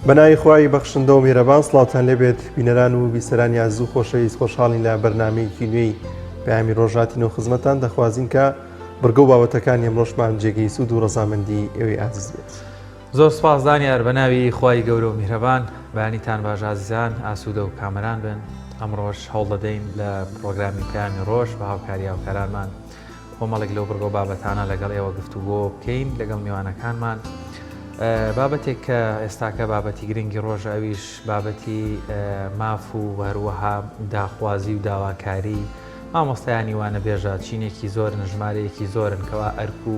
بەناوی خوای بەخشندە و میهرەبان سڵاوتان لێبێت بینەران و بیسەرانی ئازیز و خۆشەویست خۆشحاڵین لە بەرنمەیەکی نوێی پەیامی ڕۆژهەڵاتی نۆ خزمەتان دەخوازین کە بڕگە و بابەتەکانی ئەمڕۆشمان جێگەی سوود و ڕەزامەندی ئێوەی ئازیز بێت. زۆر سوپاس دانیار بەناوی خوای گەورە و میهرەبان بەیانیتان باش ئازیزان ئاسوودە و کامەران بن ئەمڕۆش هەوڵدەدەین لە پڕۆگرامی پەیامی ڕۆژ بە هاوکاری هاوکارانمان کۆمەڵێک لەو بڕگە و بابەتانە لەگەڵ ئێوە گفتوگۆ بکەین لەگەڵ میوانەکانمان بابەتێک کە ئێستاکە بابەتی گرنگی ڕۆژ ئەویش بابەتی ماف و هەروەها داخوازی و داواکاری مامۆستایانی وانەبێژە چینێکی زۆرن ژمارەیەکی زۆرن کەوا ئەرک و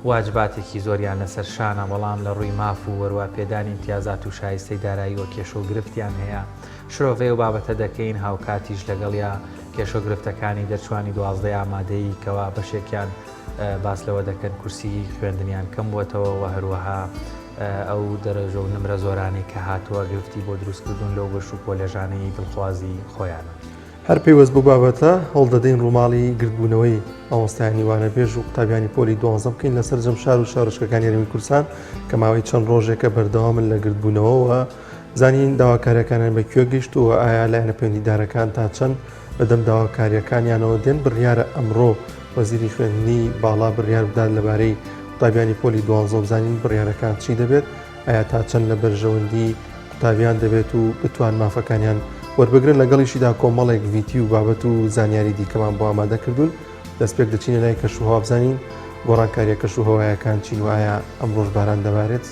واجباتێکی زۆریان لەسەر شانە بەڵام لە ڕووی ماف و وەروا پێدانی ئیمتیازات و شایستەی داراییوە کێشە و گرفتیان هەیە شرۆڤەی ئەو بابەتە دەکەین هاوکاتیش لەگەڵیا کێشە و گرفتەکانی دەرچوانی دوازدەی ئامادەیی کەوا بەشێکیان باس لەوە دەکەن کورسی خوێندنیان کەم بووەتەوە و هەروەها ئەو دەرەجە و نمرە زۆرانەی کە هاتووە گرفتی بۆ دروستکردوون لەو بەش و کۆلێژانەی دڵخوازی خۆیانە. هەر پەیوەست بەو بابەتە هەوڵدەدەین ڕووماڵی گردبوونەوەی مامۆستایانی وانەبێژ و قوتابیانی پۆلی دوانزە بکەین لە سەرجەم شار و شارۆچکەکانی هەرێمی کوردستان کە ماوەی چەند ڕۆژێکە بەردەوامن لە گردبوونەوە و زانین داواکاریەکانیان بە کوێ گەیشت و ئایا لایەنە پەیوەندیدارەکان تا چەند بەدەم داواکاریەکانیانەوە دێن بڕیارە ئەمڕۆ وەزیری خوێندنی باڵا بڕیار بدات لەبارەی قوتابیانی پۆلی دوانزە و بزانین بڕیارەکان چی دەبێت ئایا تا چەند لە بەرژەوەندی قوتابیان دەبێت و بتوان مافەکانیان وەربگرن لەگەڵیشیدا کۆمەڵێک ڤیتی و بابەت و زانیاری دیکەمان بۆ ئامادە کردوون دەستپێک دەچینە لای کەشوهەوا بزانین گۆڕانکاریە کەش و هەوایەکان چین و ئایا ئەمڕۆش باران دەبارێت؟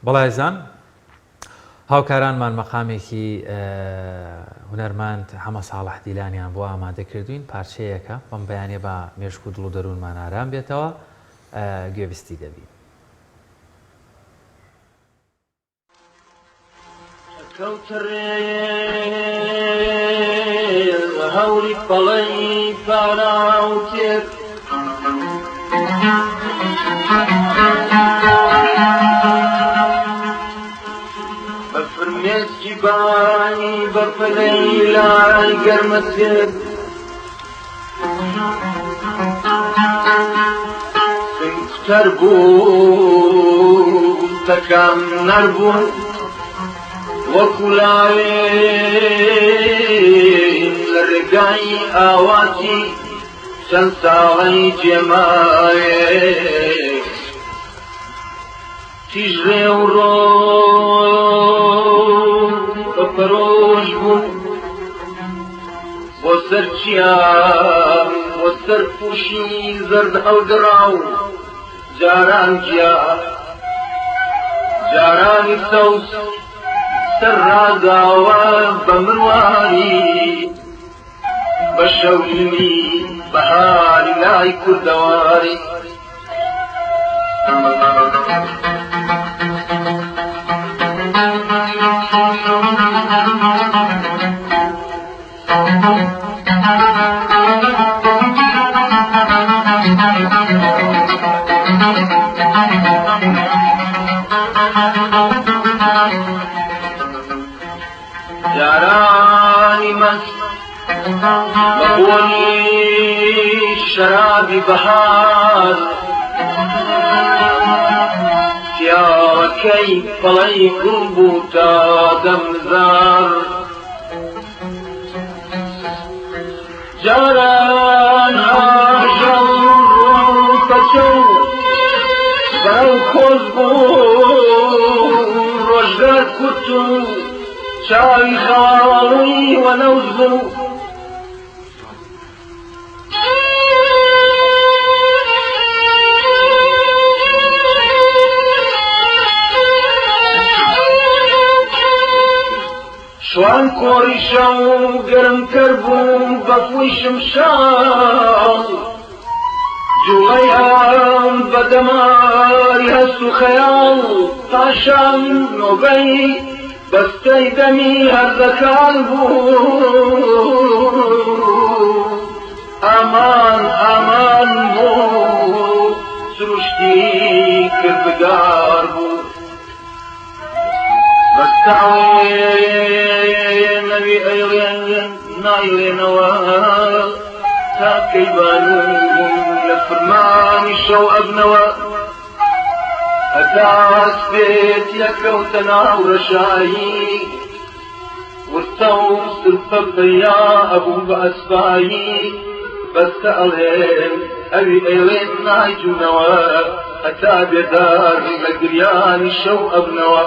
بەڵایزان هاوکارانمان مەقامێکی هونەرمەند حەمە ساڵح دیلانیان بۆ ئامادە کردوین پارچەیەکە بەم بەیانە بە مێشک و دڵ و دەروونمان ئارام بێتەوە گوێبیستی دەبین. کەوتە ڕێ هەوری پەڵەی پانا و تێر بە فرمێسکی بای بە پەلەی لای گەرمەسێر سنگتر بوو تەکان نەربوون وەکو لاوێن لە ڕێگای ئاواتی چەند ساڵەی جێماوێ تیژ ڕێ و ڕۆ بە پەرۆش بوون بۆ سەر چیا بۆ سەر پووشی زەرد هەڵگەڕاو جاران گیا جارانی سەوز سەر ڕازاوە بە مرواری بە شەونمی بەهاری لای کوردەواری. جارانی مەست بە بۆنی شەرابی بەهار پیاوەکەی پەڵەی گوڵ بوو تا دەمزار جاران ئاژەڵ ڕووپەچە و بەرەو کۆز بوو ڕۆژگار کورت و چاوی خەواڵووی وەنەوز بوو. شوان کۆڕی شەو گەرمکەر بوو بە فووی شمشاڵ جوڵەی ئام بە دەماری هەست و خەیاڵ پاشان نۆبەی بەستەی دەمی هەرزەکان بوو ئامان ئامان بوو سروشتی کردگار بوو بەستاوێنەوی ئەیڵێن نایڵێنەوە تا کەی بانوو لە فرمانی شەو ئەبنەوە هەتا سپێت یەکەوتە ناو ڕەشایی ورتە و سرپە پەیا ئەبوو بە ئەسپایی بەستە ئەڵێن ئەوی ئەیڵێن نایجوونەوە هەتا بێدار لە گریانی شەو ئەبنەوە.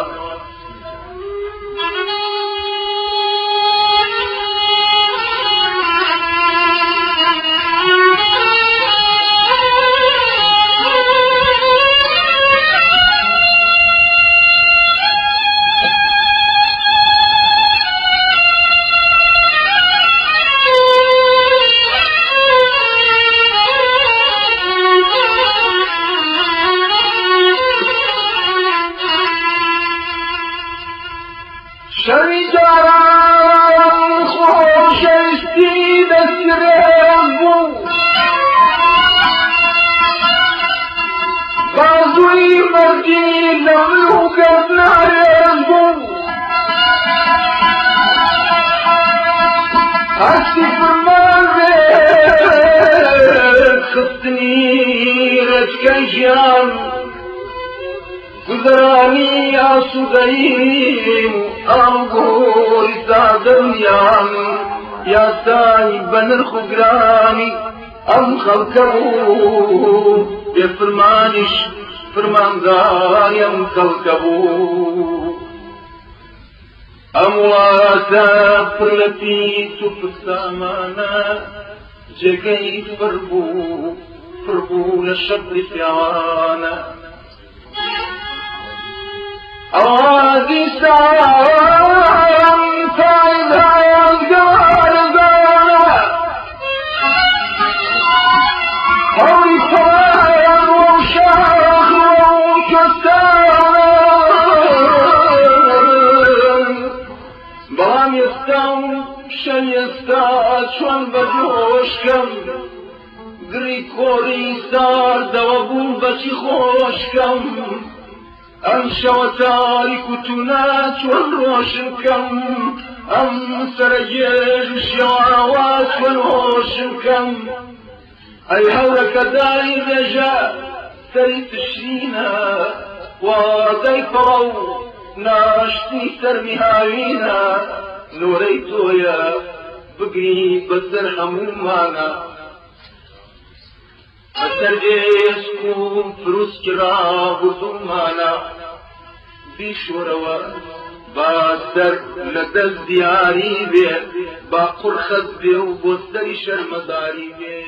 شەوی جاران خۆشەویستی دەسترێز بوو بازووی مەردی لە مل و گەردنارێز بوو هەستی فرمان خستنی ڕێچکەی ژیان گوزەرانی ئاسوودەیی و ئاڵوگۆری سادەمیان یاسای بە نرخ و گرانی ئەم خەڵکە بوو بێ فرمانیش فرمانداری ئەم خەڵکە بوو ئەم وڵاتە پڕ لە پیس و پڕ سامانە جێگەی پڕ بوو پڕ بوو لە شەڕی پیاوانە ئەوا دیسان بەڵام ئێستا و شەوی ئێستا چۆن بە جۆشکەم گڕی کۆڕی ساردەوە بووم بەچی خۆشکەم ئەم شەوە تاریک و تونە چۆن ڕۆشن کەم ئەم سەرە گێژ و شێواوە چۆن هۆشن کەم ئەی هەورەکە دای ڕێژە سەری تشرینە وادەی پەڵە و ناشتنی سەرمی هاوینە نۆرەی تۆیە بگری بەسەر هەموومانە بەسەر ئێسک و پروسکی ڕابردوومانە بیشۆرەوە با سەر لە دەست دیاری بێ با قوڕ خەت بێ و بۆ سەری شەرمەزاری بێ.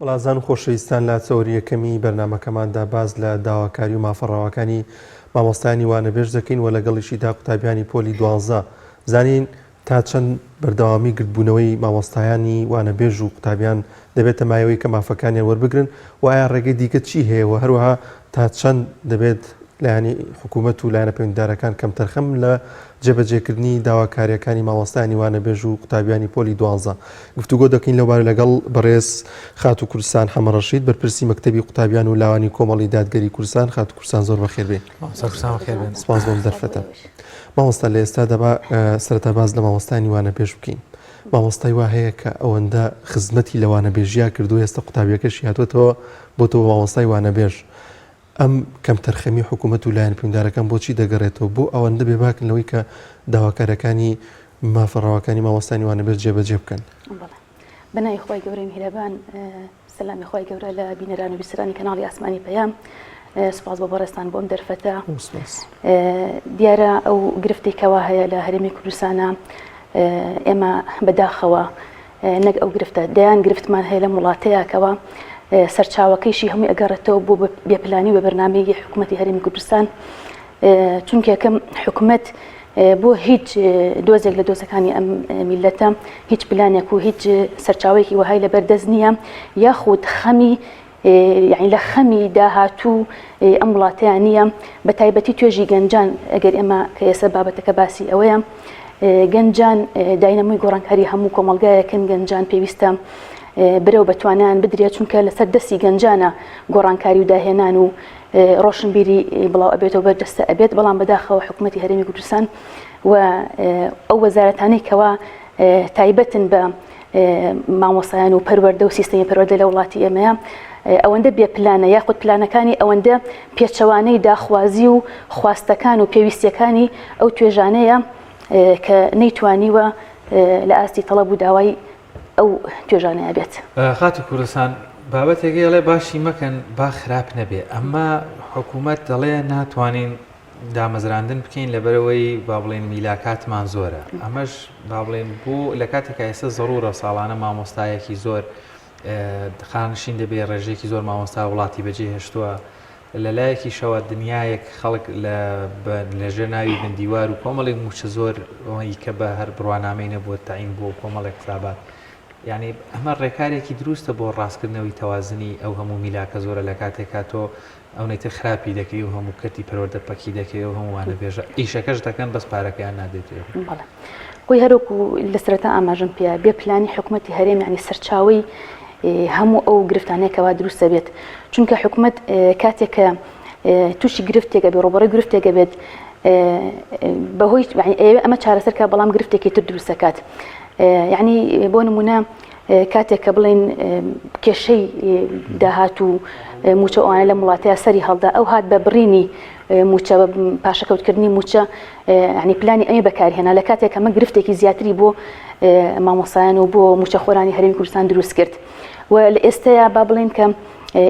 وڵازان و خۆشەویستان لە چەوری یەکەمی بەرنامەکەماندا باس لە داواکاری و مافە ڕەواکانی مامۆستایانی وانەبێژ دەکەین و لەگەڵیشیدا قوتابیانی پۆلی دوانزە زانین تا چەند بەردەوامی گردبوونەوەی مامۆستایانی وانەبێژ و قوتابیان دەبێتە مایەوەی کە مافەکانیان وەربگرن و ئایا ڕێگەی دیکە چی هەیە و هەروەها تا چەند دەبێت. لایەنی حکوومەت و لایەنە پەیوەندیدارەکان کەمتەرخەم لە جێبەجێکردنی داواکارییەکانی مامۆستایانی وانەبێژ و قوتابیانی پۆلی دوانزە. گفتوگۆ دەکەین لەوبارە لەگەڵ بەڕێز خاتوو کوردستان حەمەڕەشید بەرپرسی مەکتەبی قوتابیان و لاوانی کۆمەڵی دادگەری کوردستان. خاتوو کوردستان زۆر بەخێر بێی. مامۆستا کوردستان بەخێر بێن. سپاس بۆ ئەم دەرفەتە. مامۆستا لە ئێستادا با سەرەتا باس لە مامۆستایانی وانەبێژ بکەین. مامۆستای وا هەیە کە ئەوەندە خزمەتی لە وانەبێژیا کردووە ئێستا قوتابیەکەشی هاتووەتەوە بۆتەوە مامۆستای وانەبێژ. ئەم کەمتەرخەمی حکوومەت و لایەنە پەیوەندیدارەکان بۆچی دەگەڕێتەوە؟ بۆ ئەوەندە بێباکن لەوەی کە داواکارییەکانی مافە ڕەواکانی مامۆستایانی وانەبێژ جێبەجێ بکەن؟ بەڵێ. بە ناوی خوای گەورەی میهرەبان، سەلامی خوای گەورە لە بینەران و بیسەرانی کەناڵی ئاسمانی پەیام. سوپاس بۆ بەڕێزتان بۆ ئەم دەرفەتە. دیارە ئەو گرفتێک کەوا هەیە لە هەرێمی کوردستانە ئێمە بەداخەوە نەک ئەو گرفتە، دەیان گرفتمان هەیە لەم وڵاتەیا کەوا سەرچاوەکەیشی هەمووی ئەگەڕێتەوە بۆ بێپلانی و بێبەرنامەیی حکوومەتی هەرێمی کوردستان چونکە یەکەم حکوومەت بۆ هیچ دۆزێک لە دۆزەکانی ئەم میلەتە هیچ پلانێک و هیچ سەرچاوەیەکی وەهای لەبەردەست نییە یاخود خەمی یعنی لە خەمی داهاتوو ئەم وڵاتەیان نییە بە تایبەتی توێژی گەنجان ئەگەر ئێمە کە ئێستا بابەتەکە باسی ئەوەیە گەنجان داینەمۆی گۆڕانکاری هەموو کۆمەڵگایەکن گەنجان پێویستە برەو بە توانیان بدرێت چونکە لەسەر دەستی گەنجانە گۆڕانکاری و داهێنان و ڕۆشنبیری بڵاو ئەبێتەوە بەردەستە ئەبێت بەڵام بەداخەوە حکوومەتی هەرێمی کوردستان و ئەو وەزارەتانەی کەوا تایبەتن بە مامۆستایان و پەروەردە و سیستەمی پەروەردە لە وڵاتی ئێمەیە ئەوەندە بێ پلانە یاخود پلانەکانی ئەوەندە پێچەوانەی داخوازی و خواستەکان و پێویستیەکانی ئەو توێژانەیە کە نەیتوانیوە لە ئاستی تەڵەب و داوای ئەو توێژانەیە بێت. خاتوو کوردستان بابەتێک ئەڵێ باشی مەکەن با خراپ نەبێ ئەمە حکوومەت دەڵێ ناتوانین دامەزراندن بکەین لەبەرئەوەی با بڵێین میلاکاتمان زۆرە ئەمەش با بڵێن بۆ لە کاتێکا ئێستا زەڕورە ساڵانە مامۆستایەکی زۆر خانشین دەبێ ڕێژەیەکی زۆر مامۆستا وڵاتی بەجێ هێشتووە لە لایەکیشەوە دنیایەک خەڵک لە ژێر ناوی بندیوار و کۆمەڵێک موچە زۆر کە بە هەر بڕوانامەی نەبووە تەعین بووە کۆمەڵێک حسابات یعنی ئەمە ڕێکارێکی دروستە بۆ ڕاستکردنەوەی تەوازنی ئەو هەموو میلاکە زۆرە لە کاتێکا تۆ ئەونەی تر خراپی دەکەی و هەموو کەرتی پەروەردە پەکی دەکەی و هەموو وانەبێژە ئیشەکەش دەکەن بەس پارەکەیان نادەیتێ. بەڵێ خۆی هەروەکو لە سەرەتا ئاماژەم پێ بێ پلانی حکومەتی هەرێم یعنی سەرچاوەی هەموو ئەو گرفتانەیە کەوا دروست دەبێت چونکە حکومەت کاتێک کە تووشی گرفتێکە بێ ڕوبەڕی گرفتێکە بێت بەهۆی ئەوێ ئەمە چارەسەرکە بەڵام گرفتێکی تر دروست دەکات یعنی بۆ نمونە کاتێک کە بڵێین کێشەی داهات و مووچە ئەوانە لەم وڵاتەیە سەری هەڵدا ئەو هات بە بڕینی مووچە بە پاشەکەوتکردنی مووچە ینی پلانی ئەمێ بەکارهێنا لە کاتێک ئەمە گرفتێکی زیاتری بۆ مامۆسایان و بۆ مووچەخۆرانی هەرێمی کوردستان دروست کرد و لە ئێستەیە با بڵێن کە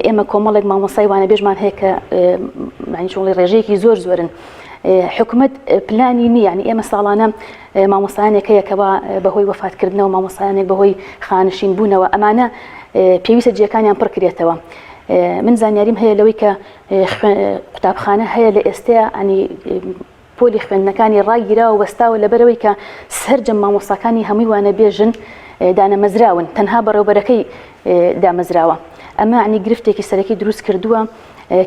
ئێمە کۆمەڵێک مامۆستای وانەبێژمان هەیە کە معنی چۆڵی ڕێژەیەکی زۆر زۆرن حکومت پلانی نییە یعنی ئێمە ساڵانە مامۆستایانێک هەیە کەوا بەهۆی وەفاتکردنەوە مامۆستایانێک بەهۆی خانشین بوونەوە ئەمانە پێویستە جێکانیان پڕکرێتەوە من زانیاریم هەیە لەوەی کە قوتابخانە هەیە لە ئێستەیە ئەنی پۆلی خوێندنەکانی ڕاگیراوە وەستاوە لەبەرەوەی کە سەرجەم مامۆستاکانی هەمووی وانەبێژن دانەمەزراون تەنها بەڕێوبەرەکەی دامەزراوە ئەمە عنی گرفتێکی سەرەکی دروست کردووە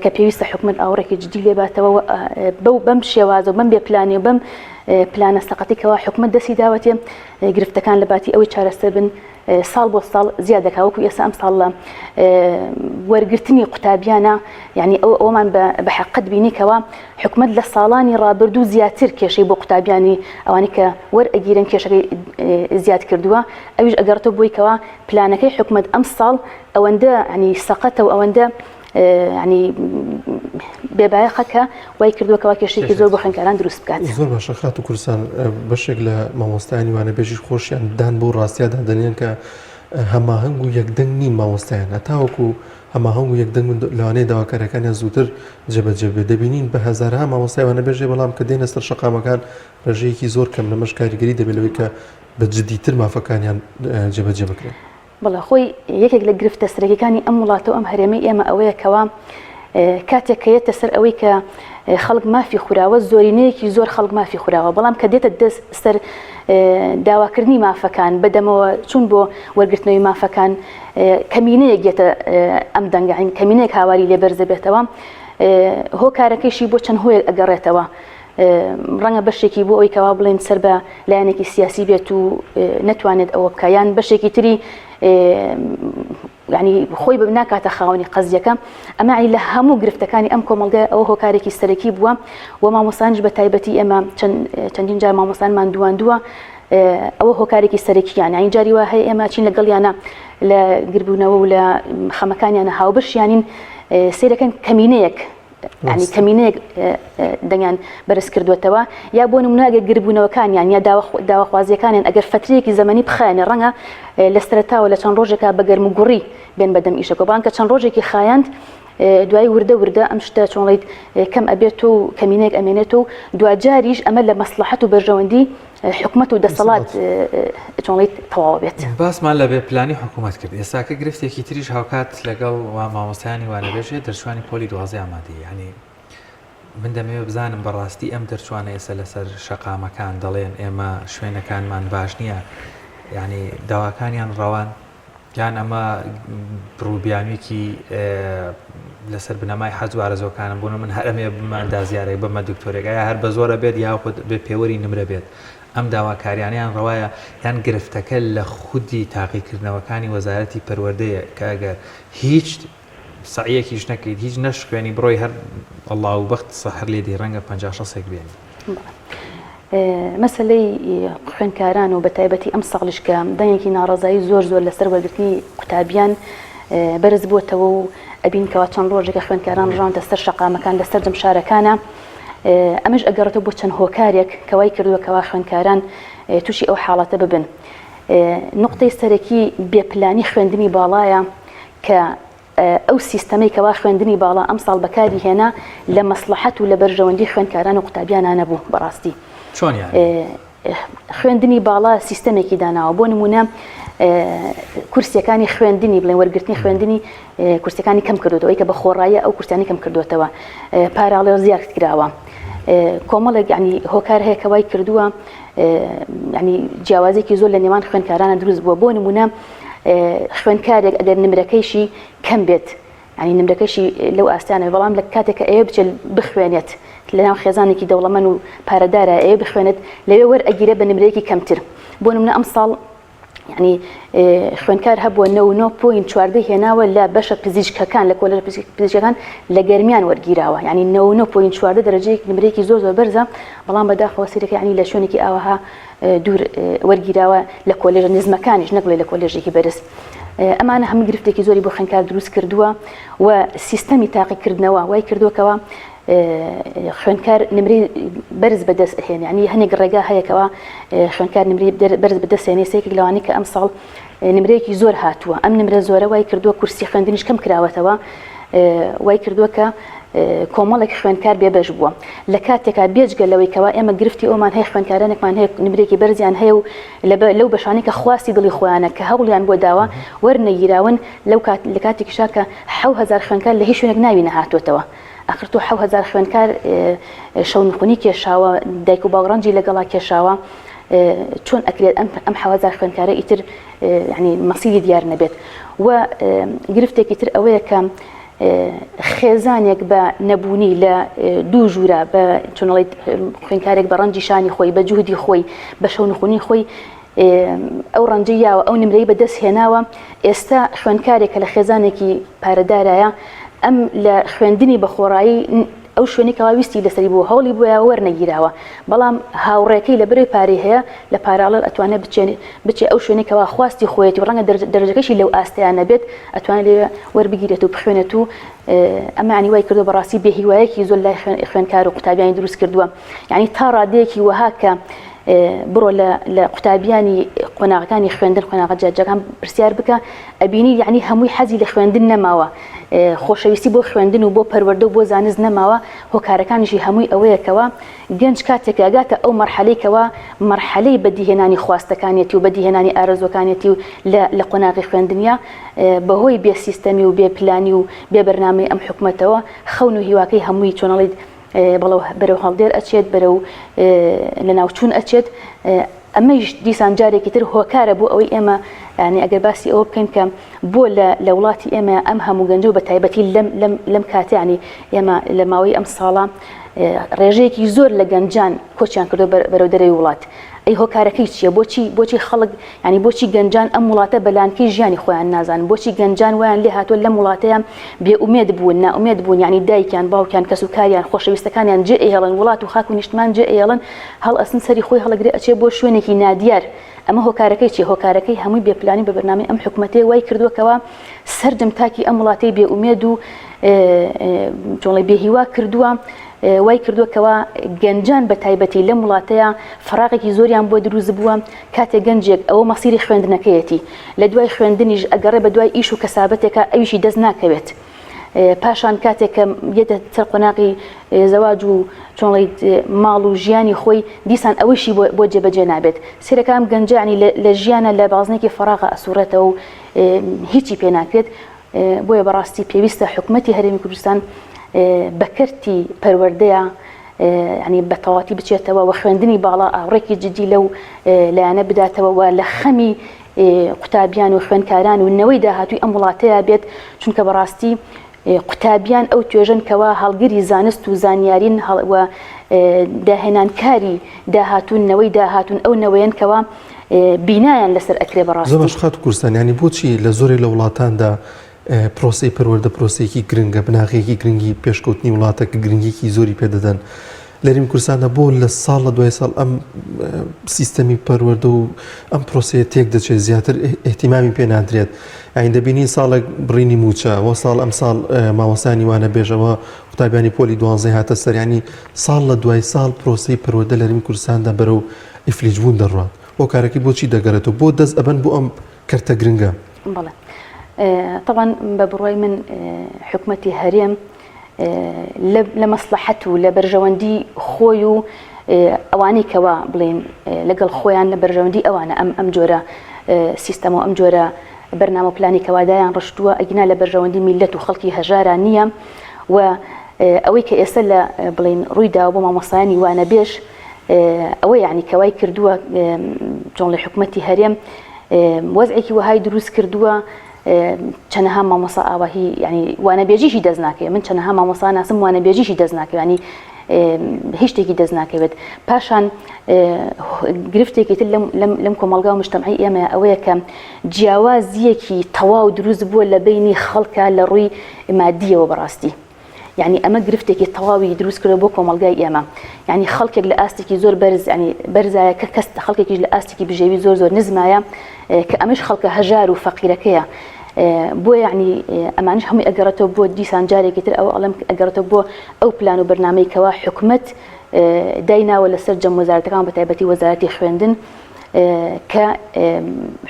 کە پێویستە حکومت ئاوڕێکی جدی لێباتەوە بەو بەم شێوازە و بەم بێ پلانی و بەم پلانە سەقەتی کەوا حکومت دەستی داوەتێ گرفتەکان لە باتی ئەوەی چارەسەر بن ساڵ بۆ ساڵ زیاد دەکا وەکو ئێستا ئەم ساڵ لە وەرگرتنی قوتابیانە یعنی ئەو ئەومان بە حقت بینی کەوا حکومت لە ساڵانی ڕابردوو زیاتر کێشەی بۆ قوتابیانی ئەوانی کە وەرئەگیرن کێشەکەی زیاد کردووە ئەویش ئەگەڕێتەوە بۆی کەوا پلانەکەی حکومت ئەم ساڵ ئەوەندە ینی سەقەتە و ئەوەندە ینی بێبایەخە کە وای کردووە کەوا کێشەیەکی زۆر بۆ خوێندکاران دروست بکات. زۆر باشە خاتوو کوردستان بەشێک لە مامۆستایانی وانەبێژیش خۆشیان دان بەو ڕاستییەدا دەنێن کە هەماهەنگ و یەکدەنگ نین مامۆستایان هەتاوەکو هەماهەنگ و یەکدەنگ بن لەوانەیە داواکاریەکانیان زووتر جێبەجێ بێت دەبینین بە هەزارەها مامۆستای وانەبێژ هەیە بەڵام کە دێنە سەر شەقامەکان ڕێژەیەکی زۆر کەم لەمەش کاریگەری دەبێت لەوەی کە بە جدیتر مافەکانیان جێبەجێ بکرێن. بەڵێ خۆی یەکێک لە گرفتە سەرەکیەکانی ئەم وڵاتە و ئەم هەرێمەی ئێمە ئەوەیە کەوا کاتێک کە یەتە سەر ئەوەی کە خەڵک مافی خوراوە زۆرینەیەکی زۆر خەڵک مافی خوراوە بەڵام کە دێتە دەست سەر داواکردنی مافەکان بەدەمەوە چون بۆ وەرگرتنەوەی مافەکان کەمینەیەک یەتە ئەم دەنگەین کەمینەیەک هاواری لێ بەرزە بێتەوە. هۆکارەکەیشی بۆ چەند هۆیەک ئەگەڕێتەوە ڕەنگە بەشێکی بۆ ئەوی کەوا بڵێن سەر بە لایەنێکی سیاسی بێت و نەتوانێت ئەوە بکە یان بەشێکی تری یعنی خۆی بە ناکاتە خاوەنی قەزیەکە ئەمە یعنی لە هەموو گرفتەکانی ئەم کۆمەڵگای ئەوە هۆکارێکی سەرەکی بووە و مامۆستانیش بە تایبەتی ئێمە چەندین جار مامۆستانمان دواندووە ئەوە هۆکارێکی سەرەکییان یعنی جاری وا هەیە ئێمە چین لەگەڵیانە لە گربوونەوە و لە خەمەکانیانە هاوبەشیانین سیرەکەن کەمینەیەک ینی کەمینەیەک دەنگیان بەرز کردوێتەوە یا بۆ نمونە ئەگەر گربوونەوەکانیان یا داواخوازیەکانیان ئەگەر فترەیەکی زەمەنی بخایەنە ڕەنگە لە سەرتاوە لە چەند ڕۆژێکا بە گەرم و گوڕی بێن بەدەم ئیشەکە بەڵام کە چەند ڕۆژێکی خایاند دوای وردە وردە ئەم شتە چۆنڵیت کەم ئەبێت و کەمینەیەک ئەمێنێت و دواجاریش ئەمە لە مەسلحەت و بەرژەوەندی حکومەت و دەسەڵات چۆنڵیت تەواو بێت. باسمان لە بێ پلانی حکوومەت کرد ئێستاکە گرفتێکی تریش هاوکات لەگەڵ وا مامۆستایانی وانەبێژێ دەرچوانی پۆلی دوازدەی ئامادەیی یانی من دەمەوێت بزانم بەڕاستی ئەم دەرچوانە ئێستا لەسەر شەقامەکان دەڵێن ئێمە شوێنەکانمان باش نییە یعنی داواکانیان ڕەوان یان ئەمە ڕووبیانوێکی لەسەر بنەمای حەز و ئارەزوەکانم بوون من هەر ئەمێ بمە ئەندازیارێک بمە دکتۆرێک ئایا هەر بە زۆرە بێت یاخود بێ پێوەری نمرە بێت ئەم داواکاریانیان ڕەوایە یان گرفتەکە لە خودی تاقیکردنەوەکانی وەزارەتی پەروەردەیە کە ئەگەر هیچ سەعیەکیش نەکەیت هیچ نەشخوێنی بڕۆی هەر ئەڵا و بەخت سەحر لێ دێ ڕەنگە 50 شەسێک بێنی. مەسەلەی خوێندکاران و بەتایبەتی ئەم ساڵیش کە دەنگێکی ناڕەزایی زۆر زۆر لەسەر وەرگرتنی قوتابیان بەرز بووەتەوە و ئەبین کەوا چەند ڕۆژێکە خوێندکاران ڕژاونەتە سەر شەقامەکان لە سەرجەم شارەکانە ئەمەش ئەگەڕێتەوە بۆ چەند هۆکارێک کە وای کردووە کەوا خوێندکاران تووشی ئەو حاڵەتە ببن نقطەی سەرەکی بێپلانی خوێندنی باڵایە کە ئەو سیستەمەی کەوا خوێندنی باڵا ئەمساڵ بەکاری هێنا لە مەسڵەحەت و لە بەرژەوەندی خوێندکاران و قوتابیانا نەبوو بەڕاستی. چۆن یانی؟ خوێندنی باڵا سیستەمێکی داناوە بۆ نمونە کورسیەکانی خوێندنی بڵێن وەرگرتنی خوێندنی کورسەکانی کەم کردوەوەی کە بە خۆڕایە ئەو کورسانی کەم کردوێتەوە پاراڵێ زیاد کراوە کۆمەڵێک ینی هۆکار هەیە کە وای کردووە ینی جیاوازێکی زۆر لە نێوان خوێندکارانە دروست بووە بۆ نمونە خوێندکارێک ئەگەر نمرەکەیشی کەم بێت ینی نمرەکەشی لەو ئاستانە بەڵام لە کاتێک کە ئەوێ بچێت بخوێنێت لەناو خێزانێکی دەوڵەمەند و پارەدارە ئەوێ بخوێنێت لەوێ وەرئەگیرێ بە نمرەیەکی کەمتر بۆ نمونە ئەمساڵ ینی خوێندکار هەبووە 99.14 هێناوە لە بەشە پزیشکەکان لە کۆلێژە پزیشکەکان لە گەرمیان وەرگیراوە ینی 99.14 دەرەجەیەک نمرەیەکی زۆر زۆر بەرزە بەڵام بەداخەوە سیرەکە ینی لە شوێنێکی ئاوەها دوور وەرگیراوە لە کۆلێژە نزمەکانیش نەک بڵێ لە کۆلێژێکی بەرز. ئەمانە هەموو گرفتێکی زۆری بۆ خوێندکار دروست کردووە و سیستەمی تاقیکردنەوە وای کردووە کەوا خوێندکار نمرەی بەرز بەدەست ئەهێنێ ینی هەنێک ڕێگا هەیەکەوە خوێندکار نمرەی بەرز بەدەستێنێ سێکێک لەوانەی کە ئەمساڵ نمرەیەکی زۆر هاتووە ئەم نمرە زۆرە وای کردووە کورسی خوێندنیش کەم کراوەتەوە وای کردووە کە کۆمەڵێک خوێندکار بێبەش بووە لە کاتێکا بێجگە لەوەی کەوا ئێمە گرفتی ئەومان هەیە خوێندکارانێکمان هەیە نمرێکی بەرزیان هەیە و لەو بەشانەی کە خواستی دڵی خۆیانە کە هەوڵیان بۆ داوە وەرنەگیراون لەو کات لە کاتێکیشا کە 7000 خوێندکار لە هیچ شوێنێک ناوی نەهاتووەتەوە ئەخر تۆ 7000 خوێندکار شەونخونی کێشاوە دایک و باوک ڕەنجی لەگەڵا کێشاوە چۆن ئەکرێت ئەم ئەم 7000 خوێندکارە ئیتر یعنی مەسیری دیار نەبێت و گرفتێکی تر ئەوەیە کە خێزانێک بە نەبوونی لە دوو ژوورە بە چۆنڵیت خوێندکارێک بە ڕەنجی شانی خۆی بە جوهدی خۆی بە شەونخونی خۆی ئەو ڕەنجەی یاوە ئەو نمرەی بەدەست هێناوە ئێستا خوێندکارێک کە لە خێزانێکی پارەدارایە ئەم لە خوێندنی بە خۆڕایی ئەو شوێنی کەوا ویستی لەسەری بوو هەوڵی بۆیە وەرنەگیراوە بەڵام هاوڕێکەی لە بەرەی پارەی هەیە لە پاراڵێل ئەتوانێت بچێ بچێ ئەو شوێنی کەوا خواستی خۆیەتی و ڕەنگە دەرەجەکەشی لەو ئاستەیان نەبێت ئەتوانێت لێ وەربگیرێت و بخوێنێت و ئەمە ینی وای کردو بەڕاستی بێهیوایەکی زۆر لای خوێندکار و قوتابیانی دروست کردووە یعنی تا ڕادەیەکی وەها کە بڕۆ لە قوتابیانی قۆناغەکانی خوێندن قۆناغە جیاجیاکان پرسیار بکە ئەبینی یعنی هەمووی حەزی لە خوێندن نەماوە خۆشەویستی بۆ خوێندن و بۆ پەروەردە و بۆ زانست نەماوە هۆکارەکانیشی هەمووی ئەوەیەکەوە گەنج کاتێک ئەگاتە ئەو مەرحەلەی کەوا مەرحەلەی بەدیهێنانی خواستەکانیەتی و بەدیهێنانی ئارەزوەکانیەتی و لە قۆناغی خوێندنیا بەهۆی بێ سیستەمی و بێ پلانی و بێ بەرنامەی ئەم حکومەتەوە خەون و هیواکەی هەمووی چۆنەڵیت بەڵەو بەرەو هەڵدێر ئەچێت بەرەو لەناوچوون ئەچێت. ئەمەیش دیسان جارێکی تر هۆکارە بۆ ئەوەی ئێمە یانی ئەگەر باسی ئەوە بکەین کە بۆ لە لە وڵاتی ئێمە ئەم هەموو گەنجە و بە تایبەتی لەم لەم لەم کاتە یانی ئێمە لە ماوەی ئەم ساڵە ڕێژەیەکی زۆر لە گەنجان کۆچیان کردو بەرەو دەرەوەی وڵات ئەی هۆکارەکەی چییە؟ بۆچی بۆچی خەڵک یانی بۆچی گەنجان ئەم وڵاتە بە لانکەی ژیانی خۆیان نازانن؟ بۆچی گەنجان وایان لێ هاتووە لەم وڵاتەیان بێ ئومێد بوون، نائومێد بوون، یانی دایکیان، باوکیان، کەس و کاریان، خۆشەویستەکانیان جێ ئەیهێڵن، وڵات و خاک و نیشتمان جێ ئەیهێڵن، هەڵئەسن سەری خۆی هەڵەگرێ ئەچێ بۆ شوێنێکی نادیار. ئەمە هۆکارەکەی چییە؟ هۆکارەکەی هەمووی بێ پلانی و بێ بەرنامەی ئەم حکومەتەیە وای کردووە کەوا سەرجەم تاکی ئەم وڵاتەی بێ ئومێد و چۆن بێ هیوا کردووە. وای کردووە کەوا گەنجان بە تایبەتی لەم وڵاتەیا فەراغێکی زۆریان بۆ دروست بووە، کاتێ گەنجێک ئەوە مەسیری خوێندنەکەیەتی لە دوای خوێندنیش ئەگەڕێ بە دوای ئیش و کەسابەتێکا ئەویشی دەست ناکەوێت پاشان کاتێک کە یەتە سەر قۆناغی زەواج و چۆنڵیت ماڵ و ژیانی خۆی دیسان ئەوەیشی بۆ جێبەجێ نابێت سێرەکە ئەم گەنجە ینی لە ژیانە لە بازنێکی فەراغە ئەسوڕێتەوە و هیچی پێ ناکرێت بۆیە بەڕاستی پێویستە حکومەتی هەرێمی کوردستان بە کەرتی پەروەردەیە ینی بە تەواتی بچێتەوە و خوێندنی باڵا ئاوڕێکی جدی لەو لایەنە بداتەوە و لە خەمی قوتابیان و خوێندکاران و نەوەی داهاتووی ئەم وڵاتەیە بێت چونکە بەڕاستی قوتابیان ئەو توێژەن کەوا هەڵگری زانست و زانیارین و داهێنانکاری داهاتوون نەوەی داهاتوون ئەو نەوەیەن کەوا بینایان لەسەر ئەکرێ بەڕاستی. زۆر باش خاتوو کوردستان یانی بۆچی لە زۆرێک لە وڵاتاندا پرۆسەی پەروەردە پرۆسەیەکی گرنگە بناغەیەکی گرنگی پێشکەوتنی وڵاتە کە گرنگیکی زۆری پێ دەدەن لە هەرێمی کوردستاندا بۆ لە ساڵ لە دوای ساڵ ئەم سیستەمی پەروەردە و ئەم پرۆسەیە تێک دەچێت زیاتر ئیهتیمامی پێ نادرێت یانی دەبینین ساڵێک بڕینی مووچە وە ساڵ ئەم ساڵ مامۆستایانی وانە بێژەوە قوتابیانی پۆلی دوانزەی هاتە سەریانی ساڵ لە دوای ساڵ پرۆسەی پەروەردە لە هەرێمی کوردستاندا بەرەو ئیفلیج بوون دەڕوات هۆکارەکەی بۆچی دەگەڕێتەوە بۆ دەست ئەبەن بۆ ئەم کەرتە گرنگە؟ بەڵێ تەبعەن بە بڕوای من حکومەتی هەرێم لە مەسڵەحەت و لە بەرژەوەندی خۆی و ئەوانەی کەوا بڵێن لەگەڵ خۆیان لە بەرژەوەندی ئەوانە ئەم ئەم جۆرە سیستەم و ئەم جۆرە بەرنامە و پلانی کەوا دایان ڕشتووە ئەگینا لە بەرژەوەندی میللەت و خەڵکی هەژارا نییە و ئەوەی کە ئێستا لە بڵێن ڕووی داوە بۆ مامۆستایانی وانەبێژ ئەوە یعنی کەوای کردووە جۆڵی حکومەتی هەرێم وەزعێکی وەهای دروست کردووە چەنەها مامۆسا ئاواهی ینی وانەبێژیشی دەست ناکەوێت من چەنەها مامۆسا ناسم وانەبێژیشی دەست ناکەوێت ینی هیچ شتێکی دەست ناکەوێت پاشان گرفتێکی تر لەم کۆمەڵگا و مجتەمعی ئێمە ئەوەیە کە جیاوازیەکی تەواو دروست بووە لە بینی خەڵکە لە ڕووی مادیەوە بەڕاستی یانی ئەمە گرفتێکی تەواوی دروست کردوە بۆ کۆمەڵگای ئێمە یانی خەڵکێک لە ئاستێکی زۆر بەرز ینی بەرزایە کە کەس خەڵکێکیش لە ئاستێکی بژێوی زۆر زۆر نزمایە کە ئەمەش خەڵکە هەژار و فەقیرەکەیە بۆ یعنی ئەمانش هەمووی ئەگەڕێتەوە بۆ دیسان جارێکی تر ئەوە ئەڵێم ئەگەڕێتەوە بۆ ئەو پلان و بەرنامەی کەوا حکومەت دایناوە لەسەر جەم وەزارەتەکان بە تایبەتی وەزارەتی خوێندن کە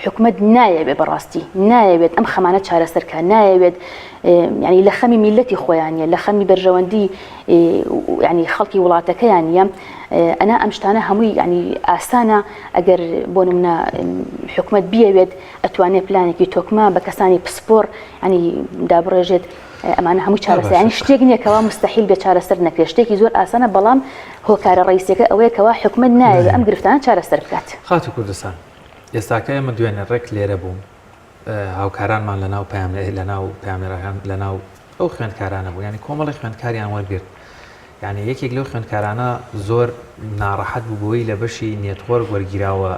حکومەت نایەوێت بەڕاستی نایەوێت ئەم خەمانە چارەسەر کا نایەوێت ینی لە خەمی میلەتی خۆیان نیە لە خەمی بەرژەوەندی ینی خەڵکی وڵاتەکەیان نیە ئەنا ئەم شتانە هەمووی ینی ئاسانە ئەگەر بۆ نمونە حکومەت بیەوێت ئەتوانێت پلانێکی تۆکمە بە کەسانی پسپۆر ینی دابڕێژێت ئەمانە هەموو چارەسەر یانی شتێک نییە کەوا مستحیل بێ چارەسەر نەکرێت شتێکی زۆر ئاسانە بەڵام هۆکارە ڕئیسیەکە ئەوەیە کەوا حکومەت نایەوێت ئەم گرفتانە چارەسەر بکات. خاتوو کوردستان ئێستاکە ئێمە دوێنێ ڕێک لێرە بووم هاوکارانمان لە ناو پەیام لە ناو پەیامنێرەکان لە ناو ئەو خوێندکارانە بوو یانی کۆمەڵی خوێندکاریان وەرگرت یانی یەکێک لەو خوێندکارانە زۆر ناڕەحەت بوو بەوەی لە بەشی network وەرگیراوە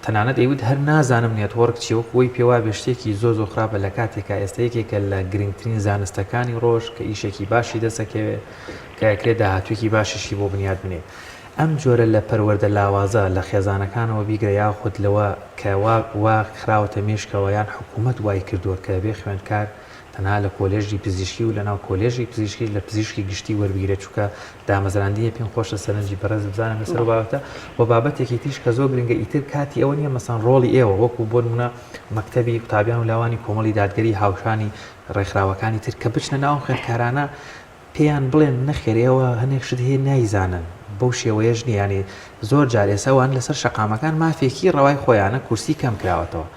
تەنانەت ئەیوت هەر نازانم network چیە وەکو وەی پێوابێ شتێکی زۆر زۆر خراپە لە کاتێکا ئێستا یەکێکە لە گرنگترین زانستەکانی ڕۆژ کە ئیشێکی باشی دەسەکەوێ کە ئەکرێ داهاتوویەکی باشیشی بۆ بنیات بنێ ئەم جۆرە لە پەروەردە لاوازە لە خێزانەکانەوە بیگرە یاخود لەوە کە وا وا خراوەتە مێشکەوە یان حکوومەت وای کردووە کە بێ خوێندکار تەنها لە کۆلێژی پزیشکی و لەناو کۆلێژی پزیشکیش لە پزیشکی گشتی وەربگیرێت چونکە دامەزراندنی پێم خۆشە سەرنجی بەڕێز بزانم لەسەر ئەو بابەتە و بابەتێکی تریش کە زۆر گرنگە ئیتر کاتی ئەوە نییە مەسەن ڕۆڵی ئێوە وەکو بۆ نمونە مەکتەبی قوتابیان و لاوانی کۆمەڵی دادگەری هاوشانی ڕێکخراوەکانی تر کە بچنە ناو خوێندکارانە پێیان بڵێن نەخێر ئێوە هەنێک شت هەیە نایزانن بەو شێوەیەش نییە یانی زۆر جار ئێستا وان لەسەر شەقامەکان مافێکی ڕەوای خۆیانە کورسی کەم کراوەتەوە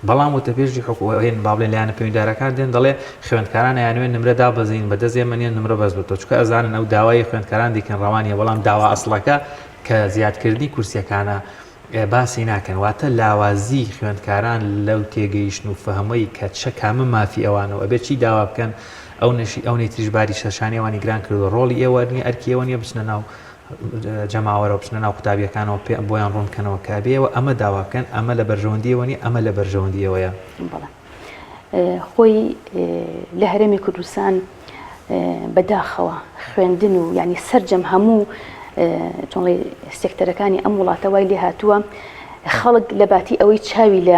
بەڵام وتەبێژی حکوومەت با بڵێن لایەنە پەیوەندیدارەکان دێن دەڵێ خوێندکاران ئەیانەوێت نمرە دابەزین بەدەست ئێمە نییە نمرە بەرز بێتەوە چونکە ئەزانن ئەو داوای خوێندکاران دیکەن ڕەوا نییە بەڵام داوا ئەسڵەکە کە زیادکردنی کورسیەکانە. باسی ناکەن واتە لاوازی خوێندکاران لەو تێگەیشتن و فەهمەی کە چە کامە مافی ئەوانە و ئەبێت چی داوا بکەن ئەو نەشی ئەو نەیتریش باری سەرشانی ئەوانی گران کردووە ڕۆڵی ئێوە نیە ئەرکی ئێوە نیە بچنە ناو جەماوەرەوە بچنە ناو قوتابیەکانەوە پێ بۆیان ڕوون بکەنەوە کە ئەبێ ئێوە ئەمە داوا بکەن ئەمە لە بەرژەوەندی ئێوە نیە ئەمە لە بەرژەوەندی ئێوەیە. بەڵێ خۆی لە هەرێمی کوردستان بەداخەوە خوێندن و یعنی سەرجەم هەموو چۆنڵی سێکتەرەکانی ئەم وڵاتە وای لێ هاتووە خەڵک لە باتی ئەوەی چاوی لە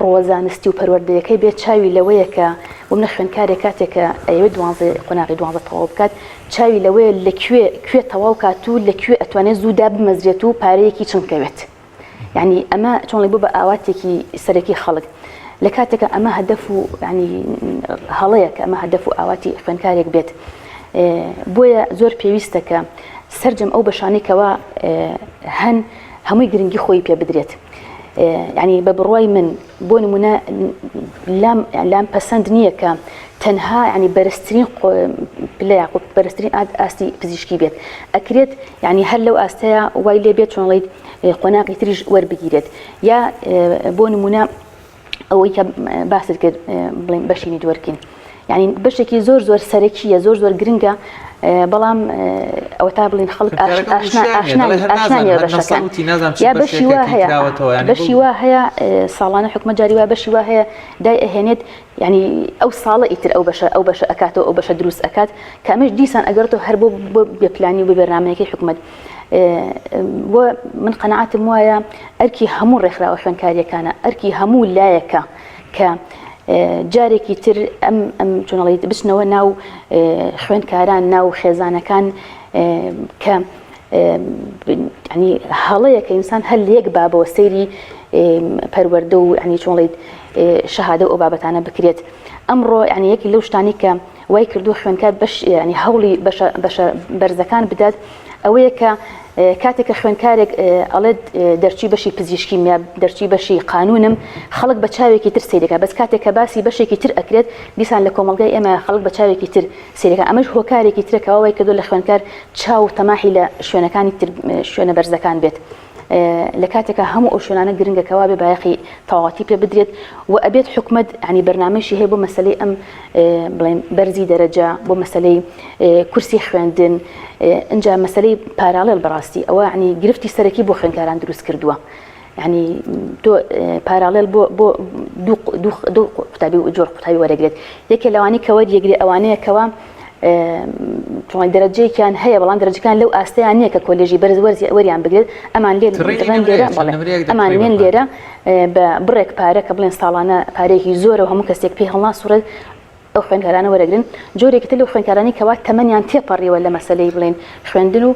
ڕووە زانستی و پەروەردەیەکەی بێت چاوی لەوەیە کە بۆ منە خوێندکارێک کاتێک کە ئەیەوێت دوانزە قۆناغی دوانزە تەواو بکات چاوی لەوەیە لە کوێ کوێ تەواو کات و لە کوێ ئەتوانێت زوو دابمەزرێت و پارەیەکی چنگ کەوێت یعنی ئەمە چۆنڵی بۆ بە ئاواتێکی سەرەکی خەڵک لە کاتێکە ئەمە هەدەف و ینی هەڵەیە کە ئەمە هەدەف و ئاواتی خوێندکارێک بێت بۆیە زۆر پێویستە کە سەرجەم ئەو بەشانەی کەوا هەن هەمووی گرنگی خۆی پێ بدرێت یعنی بە بڕوای من بۆ نمونە لام لام پەسەند نییە کە تەنها ینی بەرزترین پلە یاخود بەرزترین ئاستی پزیشکی بێت ئەکرێت یعنی هەر لەو ئاستەیە وای لێ بێت چۆنڵیت قۆناغی تریش وەربگیرێت یا بۆ نمونە ئەوەی کە باست کرد بڵێن بەشی networking یعنی بەشێکی زۆر زۆر سەرەکیە زۆر زۆر گرنگە بەڵام ئەوە تا بڵین خەڵک ئاشنانیە بەشەکان یا بەشی وا هەیە بەشی وا هەیە ساڵانە حکومە جاری وا بەشی وا هەیە دای ئەهێنێت یعنی ئەو ساڵە ئیتر ئەو بەشە ئەو بەشە ئەکاتەوە ئەو بەشە دروست ئەکات کە ئەمەش دیسان ئەگەرتەوە هەر بۆ بێپلانی و بەبەرنامەیەکەی حکومت بۆ من قەناعەتم وایە ئەرکی هەموو ڕێکخراوە خوێندکاریەکانە ئەرکی هەموو لایەکە کە جارێکی تر ئەم ئەم چۆنەڵیت بچنەوە ناو خوێندکاران ناو خێزانەکان کە ینی هەڵەیە کە ئینسان هەر لە یەک بابەوە سەیری پەروەردە و ینی چۆنڵیت شەهادە و ئەو بابەتانە بکرێت ئەمڕۆ ینی یەکی لەو شتانی کە وای کردووە خوێندکار بەش یانی هەوڵی بەشە بەشە بەرزەکان بدات ئەوەیە کە کاتێک کە خوێندکارێک ئەڵێت دەرچووی بەشی پزیشکیم یا دەرچووی بەشی قانونم خەڵک بە چاوێکی تر سەیرەکە بەس کاتێک کە باسی بەشێکی تر ئەکرێت دیسان لە کۆمەڵگای ئێمە خەڵک بە چاوێکی تر سەیرەکە ئەمەش هۆکارێکی ترە کەوا وای کردو لە خوێندکار چاو و تەماحی لە شوێنەکانی تر شوێنە بەرزەکان بێت. لە کاتێکا هەموو ئەو شوێنانە گرنگە کەوا بێ بایەخی تەواوەتی پێ بدرێت و ئەبێت حکومەت ینی بەرنامەیشی هەیە بۆ مەسەلەی ئەم بڵێن بەرزی دەرەجە بۆ مەسەلەی کورسی خوێندن ئینجا مەسەلەی parallel بەڕاستی ئەوە ینی گرفتی سەرەکی بۆ خوێندکاران دروست کردووە. ینی تۆ parallel بۆ بۆ دوو قوتابی و جۆر قوتابی وەرەگرێت یەکێ لەوانی کە وەریەگرێ ئەوانەیە کەوا چۆن دەرەجەیەکیان هەیە بەڵام دەرەجەکان لەو ئاستەیان نییە کە کۆلێژی بەرز وەرزی وەریان بگرێت ئەمان لێ لێرە ئەمان لێن لێرە بە بڕێک پارە کە بڵێن ساڵانە پارێکی زۆرە و هەموو کەسێک پێی هەڵناسوڕێت ئەو خوێندکارانە وەرەگرن جۆرێکی تر لەو خوێندکارانی کەوا تەمەنیان تێپەڕیوە لە مەسەلەی بڵێن خوێندن و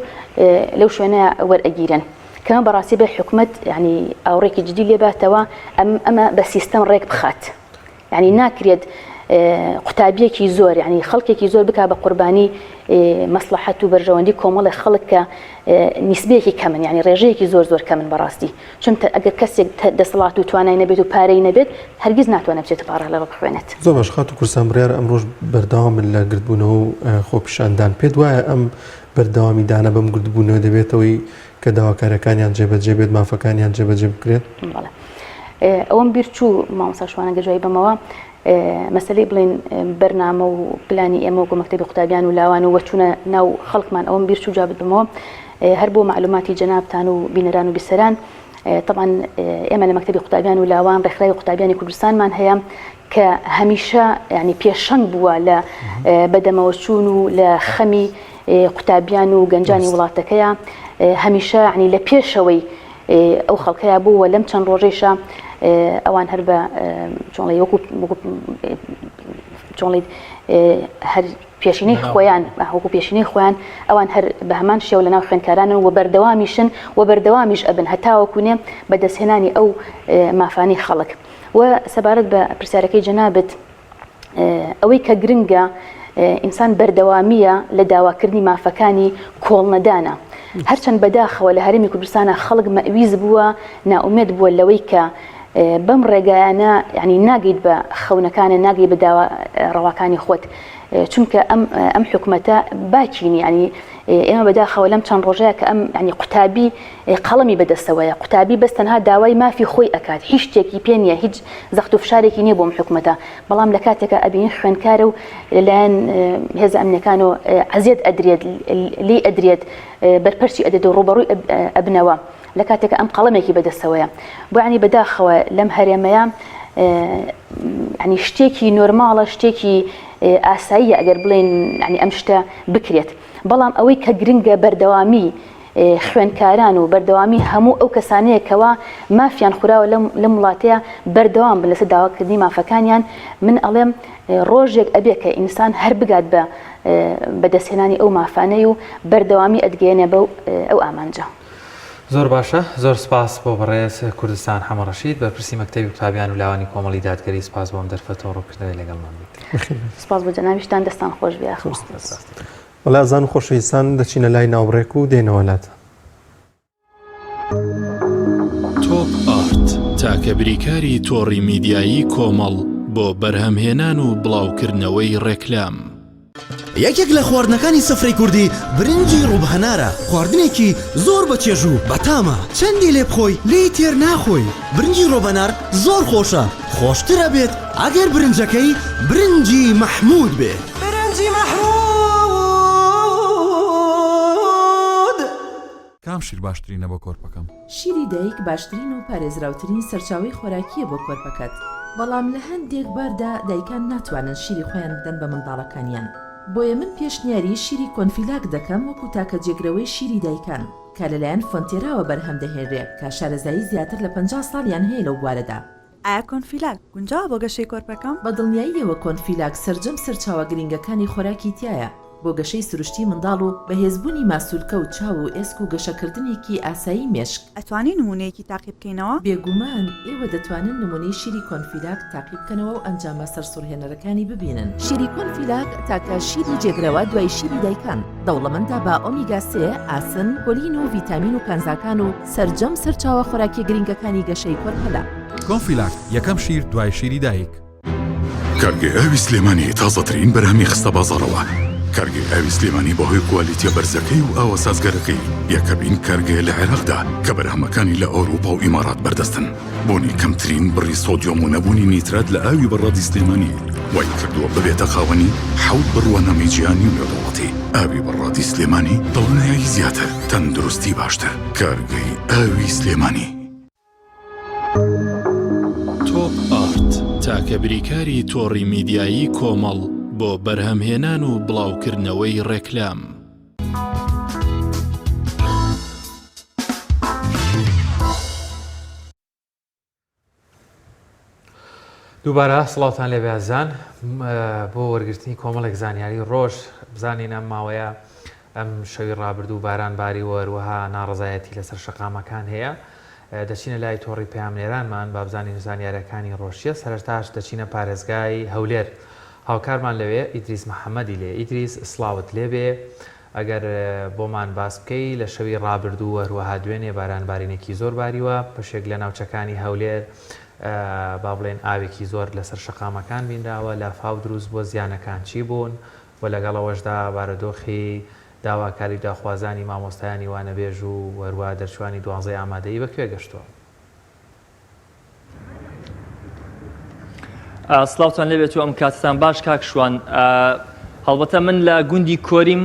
لەو شوێنە وەرئەگیرن کەمە بەڕاستی بێ حکومت ینی ئاوڕێکی جدی لێباتەوە ئەم ئەمە بە سیستەم ڕێک بخات یانی ناکرێت قوتابیەکی زۆر یانی خەڵکێکی زۆر بک بە قوربانی مەسلحەت و بەرژەوەندی کۆمەڵی خەڵک کە نیسبەیەکی کەمن یانی ڕێژەیەکی زۆر زۆر کەمن بەڕاستی چونکە ئەگەر کەسێک دەسەڵات و توانای نەبێت و پارەی نەبێت هەرگیز ناتوانێت بچێتە parallel بخوێنێت. زۆر باش خاتوو کوردستان بڕیارە ئەمڕۆش بەردەوام بن لە گردبوونەوە و خۆپیشاندان پێت وایە ئەم بەردەوامی دانە بەم گردبوونەوە دەبێتەوەی کە داواکاریەکانیان جێبەجێ بێت مافەکانیان جێبەجێ بکرێت؟ بەڵێ ئەوەم بیر چوو مامۆستا شوانە گەجوای بەمەوە مەسلەی بڵین بەرنامە و پلانی ئێمە وەکو مەکتەبی قوتابیان و لاوان و وەچوونە ناو خەڵکمان ئەوەم بیر چوو جوابت بمەوە هەر بۆ معلوماتی جەنابتان و بینەران و بیسەران طبعا ئێمە لە مەکتەبی قوتابیان و لاوان ڕێکخراوی قوتابیانی کوردستانمان هەیە کە هەمیشە ینی پێشەنگ بووە لە بەدەمەوەچوون و لە خەمی قوتابیان و گەنجانی وڵاتەکەیە هەمیشە ینی لە پێشەوەی ئەو خەڵکەیە بوو و لەم چەند ڕۆژەیشە ئەوان هەر بە چۆنڵی وەکو چۆنڵی هەر پێشینەی خۆیان وەکو پێشینەی خۆیان ئەوان هەر بە هەمان شێوە لەناو خوێندکارانن و بەردەوامیشن و بەردەوامیش ئەبن هەتاوەکو نێ بەدەستهێنانی ئەو مافانەی خەڵک و سەبارەت بە پرسیارەکەی جەنابت ئەوەی کە گرنگە ئینسان بەردەوامییە لە داواکردنی مافەکانی کۆڵنەدانە. هەرچەند بەداخەوە لە هەرێمی کوردستانە خەڵک مەئویز بووە، نائومێد بووە لەوەی کە بەم ڕێگایانە یعنی ناگەیت بە خەونەکانە ناگەیت بە داوا ڕەواکانی خۆت چونکە ئەم ئەم حکومەتە باکی نیە یعنی. ئێمە بەداخەوە لەم چەند ڕۆژەیە کە ئەم ینی قوتابی قەڵەمی بەدەستەوەیە قوتابی بەس تەنها داوای مافی خۆی ئەکات هیچ شتێکی پێ نییە هیچ زەخت و فشارێکی نییە بۆم حکومەتە بەڵام لە کاتێکا ئەبینین خوێندکارە و لەلایەن هێزە ئەمنیەکانەوە عەزیەت ئەدرێت لێی ئەدرێت بەرپەرچی ئەدرێت و ڕووبەڕووی ئەبنەوە لە کاتێکا ئەم قەڵەمێکی بەدەستەوەیە بۆ ینی بەداخەوە لەم هەرێمەیە ینی شتێکی نۆرماڵە شتێکی ئاساییە ئەگەر بڵێن ینی ئەم شتە بکرێت بەڵام ئەوەی کە گرنگە بەردەوامی خوێندکاران و بەردەوامی هەموو ئەو کەسانەیە کەوا مافیان خوراوە لەم وڵاتەیە بەردەوام بن لەسەر داواکردنی مافەکانیان من ئەڵێم ڕۆژێک ئەبێ کە ئینسان هەر بگات بە بەدەستهێنانی ئەو مافانەی و بەردەوامی ئەتگەیەنێ بەو ئەو ئامانجە. زۆر باشە زۆر سپاس بۆ بەڕێز کوردستان حەمە ڕەشید بەرپرسی مەکتەبی قوتابیان و لاوانی کۆمەڵی دادگەری سپاس بۆ ئەم دەرفەتە و ڕوونکردنەوەی لەگەڵمان بیت. سپاس بۆ جەنابیشتان دەستان خۆش بێ یاخوا. وەڵا ئازان و خۆشەویستان دەچینە لای ناوبڕێک و دێینەوە لاتان. تۆپ ئارت تاکە بریکاری تۆڕی میدیایی کۆمەڵ بۆ بەرهەمهێنان و بڵاوکردنەوەی ڕێکلام. یەکێک لە خواردنەکانی سفرەی کوردی برنجی ڕووب هەنارە، خواردنێکی زۆر بە چێژ و بەتامە، چەندی لێ بخۆی لێی تێر ناخۆی، برنجی ڕۆبەنار زۆر خۆشە، خۆشتر ئەبێت ئەگەر برنجەکەی برنجی مەحمود بێ. برنجی مەحمود. کام شیر باشترینە بۆ کۆرپەکەم؟ شیری دایک باشترین و پارێزراوترین سەرچاوەی خۆراکییە بۆ کۆرپەکەت، بەڵام لە هەندێک باردا دایکان ناتوانن شیری خۆیان بدەن بە منداڵەکانیان، بۆیە من پێشنیاری شیری کۆنفیلاک دەکەم وەکو تاکە جێگرەوەی شیری دایکان کە لەلایەن فۆنتێراوە بەرهەم دەهێنرێ کە شارەزایی زیاتر لە 50 ساڵیان هەیە لەو بوارەدا. ئایا کۆنفیلاک گونجاوە بۆ گەشەی کۆرپەکەم؟ بە دڵنیاییەوە کۆنفیلاک سەرجەم سەرچاوە گرنگەکانی خۆراکی تیایە بۆ گەشەی سروشتی منداڵ و بەهێزبوونی ماسولکە و چاو و ئێسک و گەشەکردنێکی ئاسایی مێشک. ئەتوانین نموونەیەکی تاقی بکەینەوە؟ بێگومان ئێوە دەتوانن نموونەی شیری کۆنفیلاک تاقی بکەنەوە و ئەنجامە سەرسوڕهێنەرەکانی ببینن. شیری کۆنفیلاک تاکە شیری جێگرەوە دوای شیری دایکان، دەوڵەمەندە بە ئۆمیگا سێ، ئاسن، کۆلین و ڤیتامین و کانزاکان و سەرجەم سەرچاوە خۆراکیە گرنگەکانی گەشەی کۆرپەلە. کۆنفیلاک، یەکەم شیر دوای شیری دایک. کارگەی ئاوی سلێمانی تازەترین بەرهەمی خستە بازاڕەوە. کارگەی ئاوی سلێمانی بەهۆی کوالیتیە بەرزەکەی و ئاوە سازگارەکەی یەکەمین کارگەیە لە عێراقدا کە بەرهەمەکانی لە ئەوروپا و ئیمارات بەردەستن. بوونی کەمترین بڕی سۆدیۆم و نەبوونی نیترات لە ئاوی بەڕادی سلێمانی وای کردووە ببێتە خاوەنی حەوت بڕوانامەی جیهانی و نێودەوڵەتی. ئاوی بەڕادی سلێمانی دڵنیایی زیاتر، تەندروستی باشتر. کارگەی ئاوی سلێمانی. تۆپ ئارت تاکە بریکاری تۆڕی میدیایی کۆمەڵ بۆ بەرهەمهێنان و بڵاوکردنەوەی ڕێکلام. دووبارە سڵاوتان لێبێ ئازیزان بۆ وەرگرتنی کۆمەڵێک زانیاری ڕۆژ بزانین ئەم ماوەیە ئەم شەوی ڕابردوو باران باری وەروەها ناڕزایەتی لەسەر شەقامەکان هەیە دەچینە لای تۆڕی پەیامنێرانمان با بزانین زانیارەکانی ڕۆژ چیە سەرەتاش دەچینە پارێزگای هەولێر هاوکارمان لەوێ ئیدریس محەممەدی لێ ئیدریس سڵاوت لێبێ ئەگەر بۆمان باس بکەی لە شەوی ڕابردوو و هەروەها دوێنێ باران بارینێکی زۆر باریوە بەشێک لە ناوچەکانی هەولێر با بڵێن ئاوێکی زۆر لەسەر شەقامەکان بینراوە لافاو دروست بووە زیانەکان چی بوون و لەگەڵ ئەوەشدا بارودۆخی داواکاری و داخوازانی مامۆستایانی وانەبێژ و هەروەها دەرچوانی دوانزەی ئامادەیی بە کوێ گەشتووە؟ سڵاوتان لێبێت و ئەم کاتتان باش کاک شوان هەڵبەتە من لە گوندی کۆریم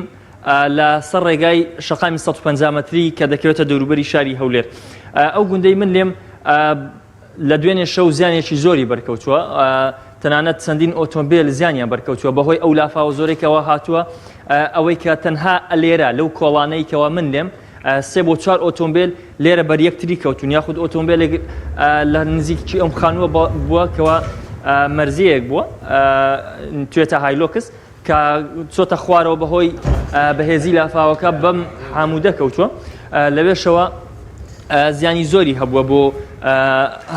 لە سەر ڕێگای شەقامی 150 مەتری کە دەکەوێتە دەوروبەری شاری هەولێر ئەو گوندەی من لێم لە دوێنێ شەو زیانێکی زۆری بەرکەوتووە تەنانەت چەندین ئۆتۆمبیل زیانیان بەرکەوتووە بەهۆی ئەو لافاوە زۆرێکەوە هاتووە ئەوەی کە تەنها لێرە لەو کۆڵانەی کەوا من لێم سێ بۆ چوار ئۆتۆمبیل لێرە بەر یەکتری کەوتون یاخود ئۆتۆمبیلێک لە نزیکی ئەم خانووە بووە کەوا مەرزیەک بووە توێتە هایلۆکس کە چۆتە خوارەوە بەهۆی بەهێزی لافاوەکە بەم حامودە کەوتووە لەوێشەوە زیانی زۆری هەبووە بۆ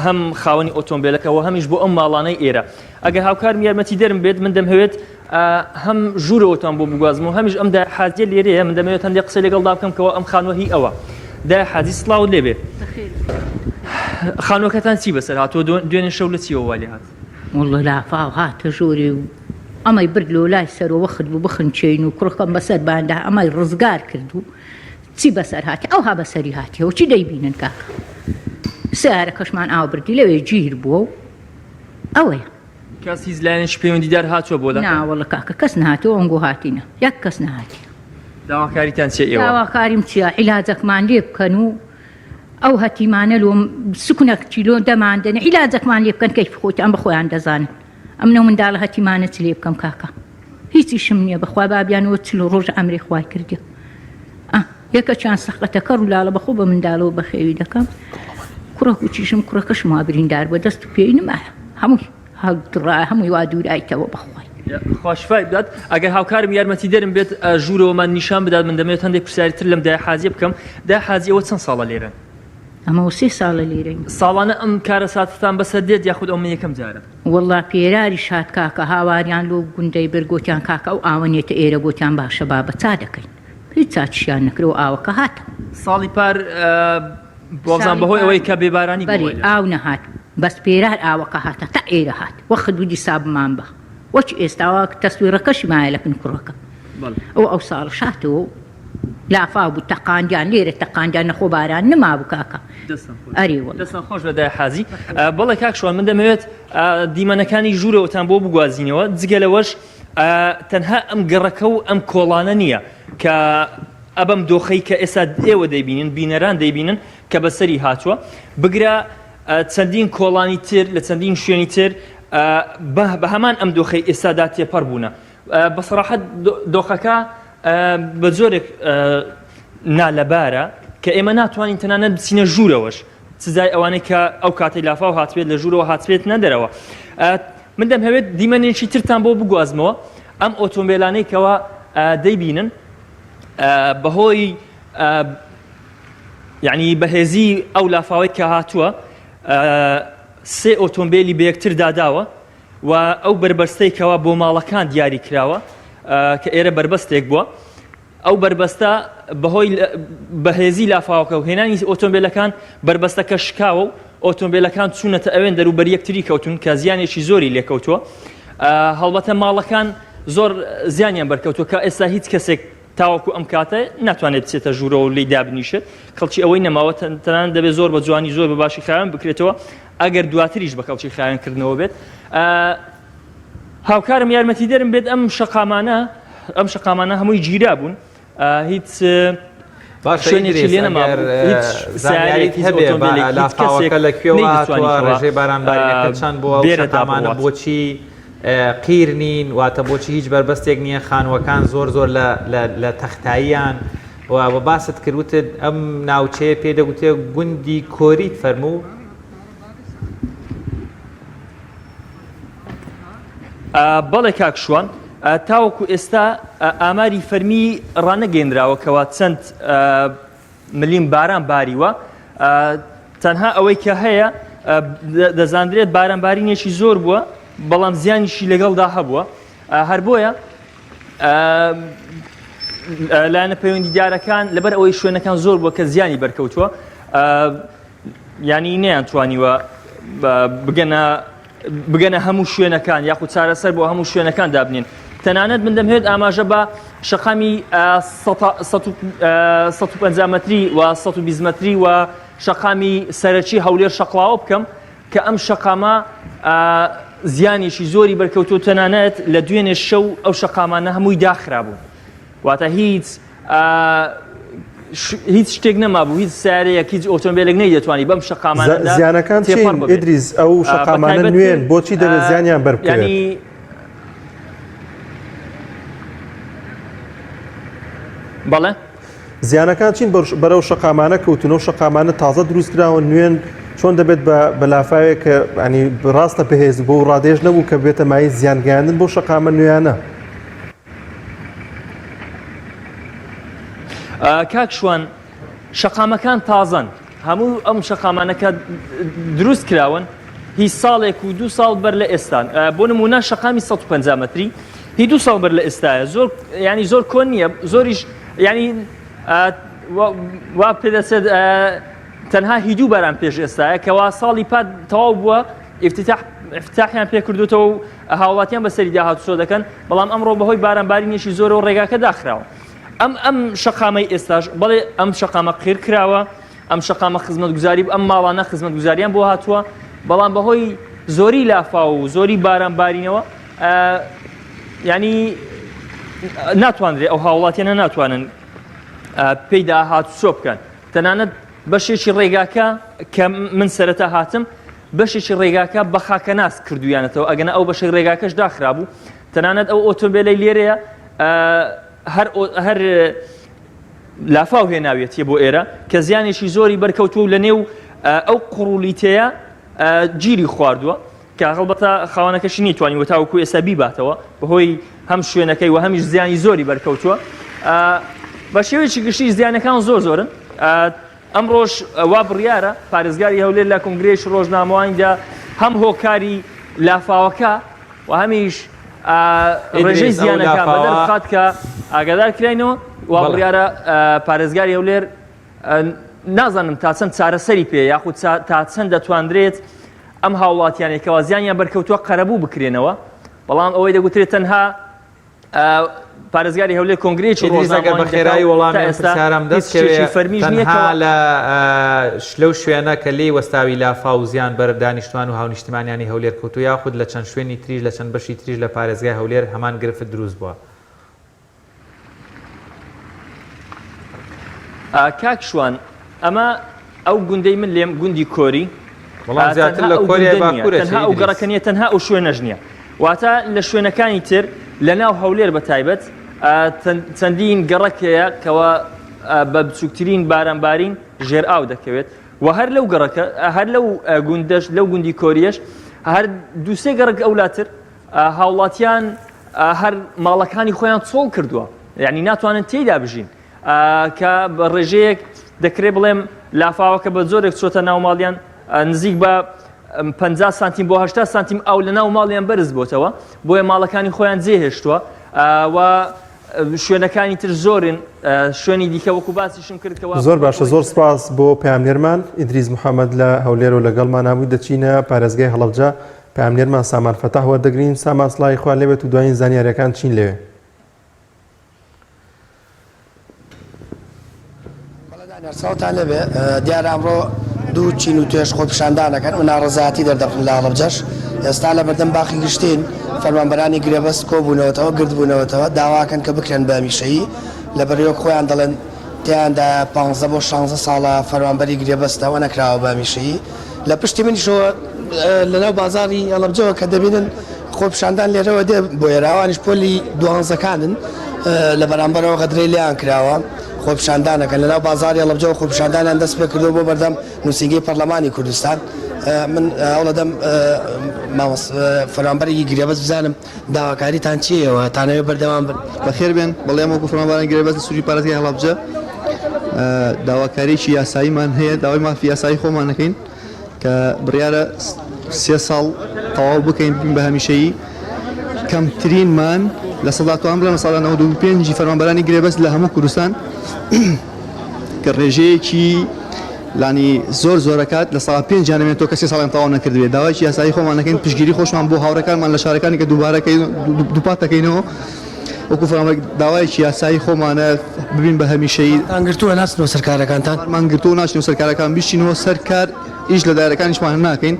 هەم خاوەنی ئۆتۆمبیلەکەەوە هەمیش بۆ ئەم ماڵانەی ئێرە ئەگەر هاوکارم یارمەتیدەرم بێت من دەمهەوێت هەم ژوورەوەتان بۆ بگوازم و هەمیش ئەم دایە حاجیە لێرەیە من دەمەوێت هەندێک قسەی لەگەڵدا بکەم کەەوە ئەم خانووە هی ئەوە دایە حاجی سڵاوت لێبێ خانووەکەتان چی بەسەر هاتووە دوێنێ شەو لە چیەوە وا لێ هات والله لافاو هاتە ژووری و. ئەمەی برد لۆ لای سەرۆ وەخت بوو بخنچێین و کوڕەکەم بەسەر باندا ئەمەی ڕزگار کرد و چی بەسەر هاتی ئەوها بەسەری هاتیەوە چی دەیبینن کاکە سەیارەکەشمان ئاو بردی لەوێ گیر بووە و ئەوەیە. کەس هیچ لایەنێکی پەیوەندیدار هاتووە بۆ لاتان؟ نا وەڵا کاکە کەس نەهاتووە ئەنگۆ هاتینە یەک کەس نەهاتیە. داواکاریتان چیە ئێوە؟ داواکاریم چیە عیلاجەکمان لێ بکەن و ئەو هەتیمانە لۆ سکنەک چی لۆ دەمان دەن عیلاجەکمان لێ بکەن کەیفی خۆتان بە خۆیان دەزانن ئەمن ئەو منداڵە هەتیمانە چ لێ بکەم کاکە هیچیشم نییە بەخوا بابیان وە 40 ڕۆژ ئەمری خوای کردیە ئە یەکەکیان سەقەتە کەڕ و لاڵە بەخۆ بە منداڵەوە بەخێوی دەکەم کوڕە کوچیشم کوڕەکەشم وا بریندار بووە دەست و پێی نمایە هەمووی هەڵدڕا هەمووی وا دوورایتەوە بەخوای. خوا شفای بدات ئەگەر هاوکارم یارمەتیدەرم بێت ژوورەوەمان نیشان بدات من دەمەوێت هەندێک پرسیاری تر لەم دایە حاجیە بکەم دایە حاجی ئەوە چەند ساڵە لێرەن؟ ئەمەوە سێ ساڵە لێرەین. ساڵانە ئەم کارەساتەتان بەسەر دێت یاخود ئەومە یەکەم جارە؟ وەڵا پێراریش هات کاکە هاواریان لۆ گوندەی برد گۆتیان کاکە ئەو ئاوە نێتە ئێرە گۆتیان باشە بابە چا دەکەین هیچ چاکیشیان نەکرد و ئاوەکە هاتەوە. ساڵی پار وابزانم بەهۆی ئەوەی کە بێبارانی بوو بەری ئاو نەهات بەس پێرار ئاوەکە هاتە تا ئێرە هات وەخت بوو دیسا بمان بە وەک ئێستا وەک تەسویڕەکەشی مایە لە کن کوڕەکە ئەو ئەو ساڵەش هاتەوە و لافاو بوو تەقاندیان لێرە تەقاندیان نەخۆ باران نەمابوو کاکە ئەرێ وەڵا. دەستان خۆش بێت دایە حاجی. بەڵێ کاک شوان من دەمەوێت دیمەنەکانی ژوورەوەتان بۆ بگوازینەوە جگە لەوەش تەنها ئەم گەڕەکە و ئەم کۆڵانە نییە کە ئەبەم دۆخەی کە ئێستا ئێوە دەیبینن بینەران دەیبینن کە بەسەری هاتووە بگرە چەندین کۆڵانی تر لە چەندین شوێنی تر بە هەمان ئەم دۆخەی ئێستادا تێپەڕ بوونە بە سەراحەت دۆخەکە بە جۆرێک نالەبارە کە ئێمە ناتوانین تەنانەت بچینە ژوورەوەش سزای ئەوانەی کە ئەو کاتەی لافاو هاتبێت لە ژوورەوە هاتبێت نەدەرەوە من دەمهەوێت دیمەنێکی ترتان بۆ بگوازمەوە ئەم ئۆتۆمبیلانەی کەوا دەیبینن بەهۆی یعنی بەهێزی ئەو لافاوەی کە هاتووە سێ ئۆتۆمبیلی بەیەکتر داداوە و ئەو بەربەستەی کەوا بۆ ماڵەکان دیاری کراوە کە ئێرە بەربەستێک بووە ئەو بەربەستە بەهۆی بەهێزی لافاوەکە و هێنانی ئۆتۆمبیلەکان بەربەستەکە شکاوە و ئۆتۆمبیلەکان چوونەتە ئەوێن دەر و بەریەکتری کەوتون کە زیانێکی زۆری لێکەوتووە هەڵبەتە ماڵەکان زۆر زیانیان بەرکەوتووە کە ئێستا هیچ کەسێک تاوەکو ئەم کاتە ناتوانێت بچێتە ژوورەوە و لێی دابنیشێت، کەڵکی ئەوەی نەماوە، تەنانەت دەبێت زۆر بە جوانی زۆر بە باشی خاوێن بکرێتەوە، ئەگەر دواتریش بە کەڵکی خاوێن کردنەوە بێت. هاوکارم یارمەتیدەرم بێت ئەم شەقامانە ئەم شەقامانە هەمووی گیرا بوون هیچ باشە شوێنێکی ئیدریس لێ نەمابوو ئەگەر هیچ زانیاریت سەیارەیەک هیچ هەبێ بە ئۆتۆمبیلێک هیچ لافاوەکە کەسێک لە کوێوە نەیدەتوانی هاتووە کەوا ڕێژەی بارانبارینەکە چەند بووە و بێرەدا شەقامانە بڕوات. بۆچی قیر نین واتە بۆچی هیچ بەربەستێک نییە خانووەکان زۆر زۆر لە لە لە تەختاییان و وە باست کرد وتت ئەم ناوچەیە پێی دەگوترێ گوندی کۆریت فەرموو؟ بەڵێ کاک شوان تاوەکو ئێستا ئاماری فەرمی ڕانەگەیەنراوە کەوا چەند ملیم باران باریوە تەنها ئەوەی کە هەیە دەزاندرێت بارانبارینێکی زۆر بووە بەڵام زیانیشی لەگەڵدا هەبووە هەر بۆیە لایەنە پەیوەندیدارەکان لەبەر ئەوەی شوێنەکان زۆر بووە کە زیانی بەرکەوتووە ینی نیان توانیوە بگەنە بگەنە هەموو شوێنەکان یاخود چارەسەر بۆ هەموو شوێنەکان دابنێن. تەنانەت من دەمهەوێت ئاماژە بە شەقامی 150 مەتری و 120 مەتری و شەقامی سەرەکی هەولێر شەقڵاوە بکەم کە ئەم شەقامە زیانێکی زۆری بەرکەوتو تەنانەت لە دوێنێ شەو ئەو شەقامانە هەمووی داخرابوون واتە هیچ هیچ شتێک نەمابوو هیچ سارەیەک هیچ ئۆتۆمبیلێک نەیدەتوانی بەم شەقامانە زیانەکان چین ئیدریس ئەو شەقامانە نوێن بۆچی دەبێت زیانیان بەربکەوێت؟ بەڵێ زیانەکان چین بەرەو شەقامانە کەوتون و شەقامانە تازە دروستکراوە نوێن چۆن دەبێت بە لافاوێک کە ینی ڕاستە بەهێز بۆ ڕادێژ نەبوو کە بێتە مای زیانگەیاندن بۆ شەقامە نوێیانە. کاک شوان شەقامەکان تازەن هەموو ئەم شەقامانە کە دروست کراون هی ساڵێک و دو ساڵ بەر لە ئێستان بۆ نمونە شەقامی 150 مەتری هی دو ساڵ بەر لە ئێستاە زۆر ینی زۆر کۆن نییە زۆریش ینی وا پێدەچێت تەنها هی دوو باران پێش ئێستاە کەوا ساڵی پات تەواو بووە. ئیفتتاح افتتاحیان پێکردوتەوە و هاوڵاتیان بەسەریدا هاتوچۆ دەکەن، بەڵام ئەمڕۆ بەهۆی بارانبارینێکی زۆرەوە ڕێگاکە داخراوە. ئەم ئەم شەقامەی ئێستاش بەڵێ ئەم شەقامە قیر کراوە، ئەم شەقامە خزمەتگوزاری ئەم ماڵانە خزمەتگوزاریان بۆ هاتووە، بەڵام بەهۆی زۆری لافاو و زۆری باران بارینەوە ینی ناتوانرێ ئەو هاوڵاتیانە ناتوانن پێیدا هاتوچۆ بکەن. تەنانەت بەشێکی ڕێگاکە کە من سەرەتا هاتم بەشێکی ڕێگاکە بە خاکەناس کردویانەتەوە ئەگەنە ئەو بەشەی ڕێگاکەش داخرابوو تەنانەت ئەو ئۆتۆمبیلەی لێرەیە هەر هەر لافاو هێناویەتیە بۆ ئێرە کە زیانێکی زۆری بەرکەوتووە و لە نێو ئەو قڕولیتەیە گیری خواردووە کە هەڵبەتە خاوەنەکەشی نەیتوانیوە تاوەکو ئێستا بیباتەوە بەهۆی هەم شوێنەکەی و هەمیش زیانی زۆری بەرکەوتووە بە شێوەیەکی گشتی زیانەکان زۆر زۆرن ئەمڕۆش وا بڕیارە پارێزگاری هەولێر لە کۆنگرەیەکی ڕۆژنامەوانیدا هەم هۆکاری لافاوەکە و هەمیش ڕێژەی زیانەکان بەدەر بخات کە ئاگادار کراینەوە وا بڕیارە پارێزگاری هەولێر نازانم تا چەند چارەسەری پێ یاخود تا چەند دەتواندرێت ئەم هاوڵاتیانەی کەوا زیانیان بەرکەوتووە قەرەبوو بکرێنەوە، بەڵام ئەوەی دەگوترێت تەنها پارێزگاری هەولێر کۆنگرەیەکی ئیدریس ئەگەر بە ڕۆژنامەوانی دەکا خێرایی و تا وەڵامی ئەم ئێستا پرسیارەم هیچ دەست شتێکی کەوێ فەرمیش نییە تەنها کەوا لە لەو شوێنە کە لێی وەستاوی لافاو و زیان بەر دانیشتوان و هاونیشتیمانیانی هەولێر کەوتووە یاخود لە چەند شوێنی تریش لە چەند بەشی تریش لە پارێزگای هەولێر هەمان گرفت دروست بووە؟ کاک شوان ئەمە ئەو گوندەی من لێم گوندی کۆری بەڵام زیاتر لە کۆریای باکوورە تەنها ئەو گەڕەکە نیە تەنها ئەو شوێنەش نییە واتە لە شوێنەکانی تر لە ناو هەولێر بە تایبەت چەندین گەڕەک هەیە کەوا بە بچووکترین بارانبارین ژێر ئاو دەکەوێت و هەر لەو گەڕەکە هەر لەو گوندەش لەو گوندی کۆریەش هەر دووسێ گەڕک ئەولاتر هاوڵاتیان هەر ماڵەکانی خۆیان چۆڵ کردووە یعنی ناتوانن تێیدا بژین کە بە ڕێژەیەک دەکرێت بڵێم لافاوەکە بە جۆرێک چۆتە ناو ماڵیان نزیک بە 50 سانتیم بۆ 80 سانتیم ئاو لە ناو ماڵیان بەرز بۆتەوە بۆیە ماڵەکانی خۆیان جێهێشتووە و شوێنەکانی تر زۆرن شوێنی دیکە وەکو باسیشم کرد کەوا زۆر باشە زۆر سپاس بۆ پەیامنێرمان ئیدریس محەممەد لە هەولێر و لەگەڵمان نابووی دەچینە پارێزگای هەڵەبجە پەیامنێرمان سامان فەتاح وەردەگرین. سامان سڵاوی خوات لێبێت و دوایین زانیاریەکان چین لەوێ؟ بەڵێ دانیار سڵاوتان لێبێ دیارە ئەمڕۆ دوو چین و توێژ خۆپیشاندانەکەن و ناڕەزایەتی دەردەبڕن لە هەڵەبجەش ئێستا لە بەردەم باخی گشتین فەرمانبەرانی گرێبەست کۆبوونەوەتەوە گردبوونەوەتەوە داواکەن کە بکرێن بە هەمیشەیی لە بەرەی خۆیان دەڵێن تیایاندایە پانزە بۆ شانزە ساڵە فەرمانبەری گرێبەستە و نەکراوە بە هەمیشەیی. لە پشتی منیشەوە لەناو بازاڕی هەڵەبجەوە کە دەبینن خۆپیشاندان لێرەوە دێ بۆ ئێرە ئەوانیش پۆلی دوانزەکانن لە بەرامبەرەوە غەدرەی لێیان کراوە خۆپیشاندانەکەن لەناو بازاڕی هەڵەبجەوە خۆپیشاندانیان دەست پێ کردووە بۆ بەردەم نووسینگەی پەرلەمانی کوردستان من هەوڵەدەم فەرمانبەرێکی گرێبەست بزانم داواکاریتان چییە ئێوە تانەوێ بەردەوام بن؟ بەخێر بێن، بەڵێ ئێمە وەکو فەرمانبەرانی گرێبەست لە سنووری پارێزگای هەڵەبجە داواکارییەکی یاساییمان هەیە، داوای مافی یاسایی خۆمان ئەکەین کە بڕیارە سێ ساڵ تەواو بکەین ببین بە هەمیشەیی، کەمترینمان لە سەدا توان بڵێم 95% ی فەرمانبەرانی گرێبەست لە هەموو کوردستان کە ڕێژەیەکی لانی زۆر زۆرەکات لە ساڵ پێنجیان نەمێنێتەوە کە سێ ساڵیان تەواو نەکردبێت داوایەکی یاسایی خۆمان دەکەین پشتگیری خۆشمان بۆ هاوڕێکانمان لە شارەکانی کە دووبارە دووپات دەکەینەوە وەکو فەرمانبەر داوایەکی یاسایی خۆمانە ببین بە هەمیشەیی. تان گرتووە ناچنەوە سەر کارەکانتان؟ مان گرتووە ناچینەوە سەر کارەکان بچینەوە سەر کار ئیش لە دایرەکانیشمان ناکەین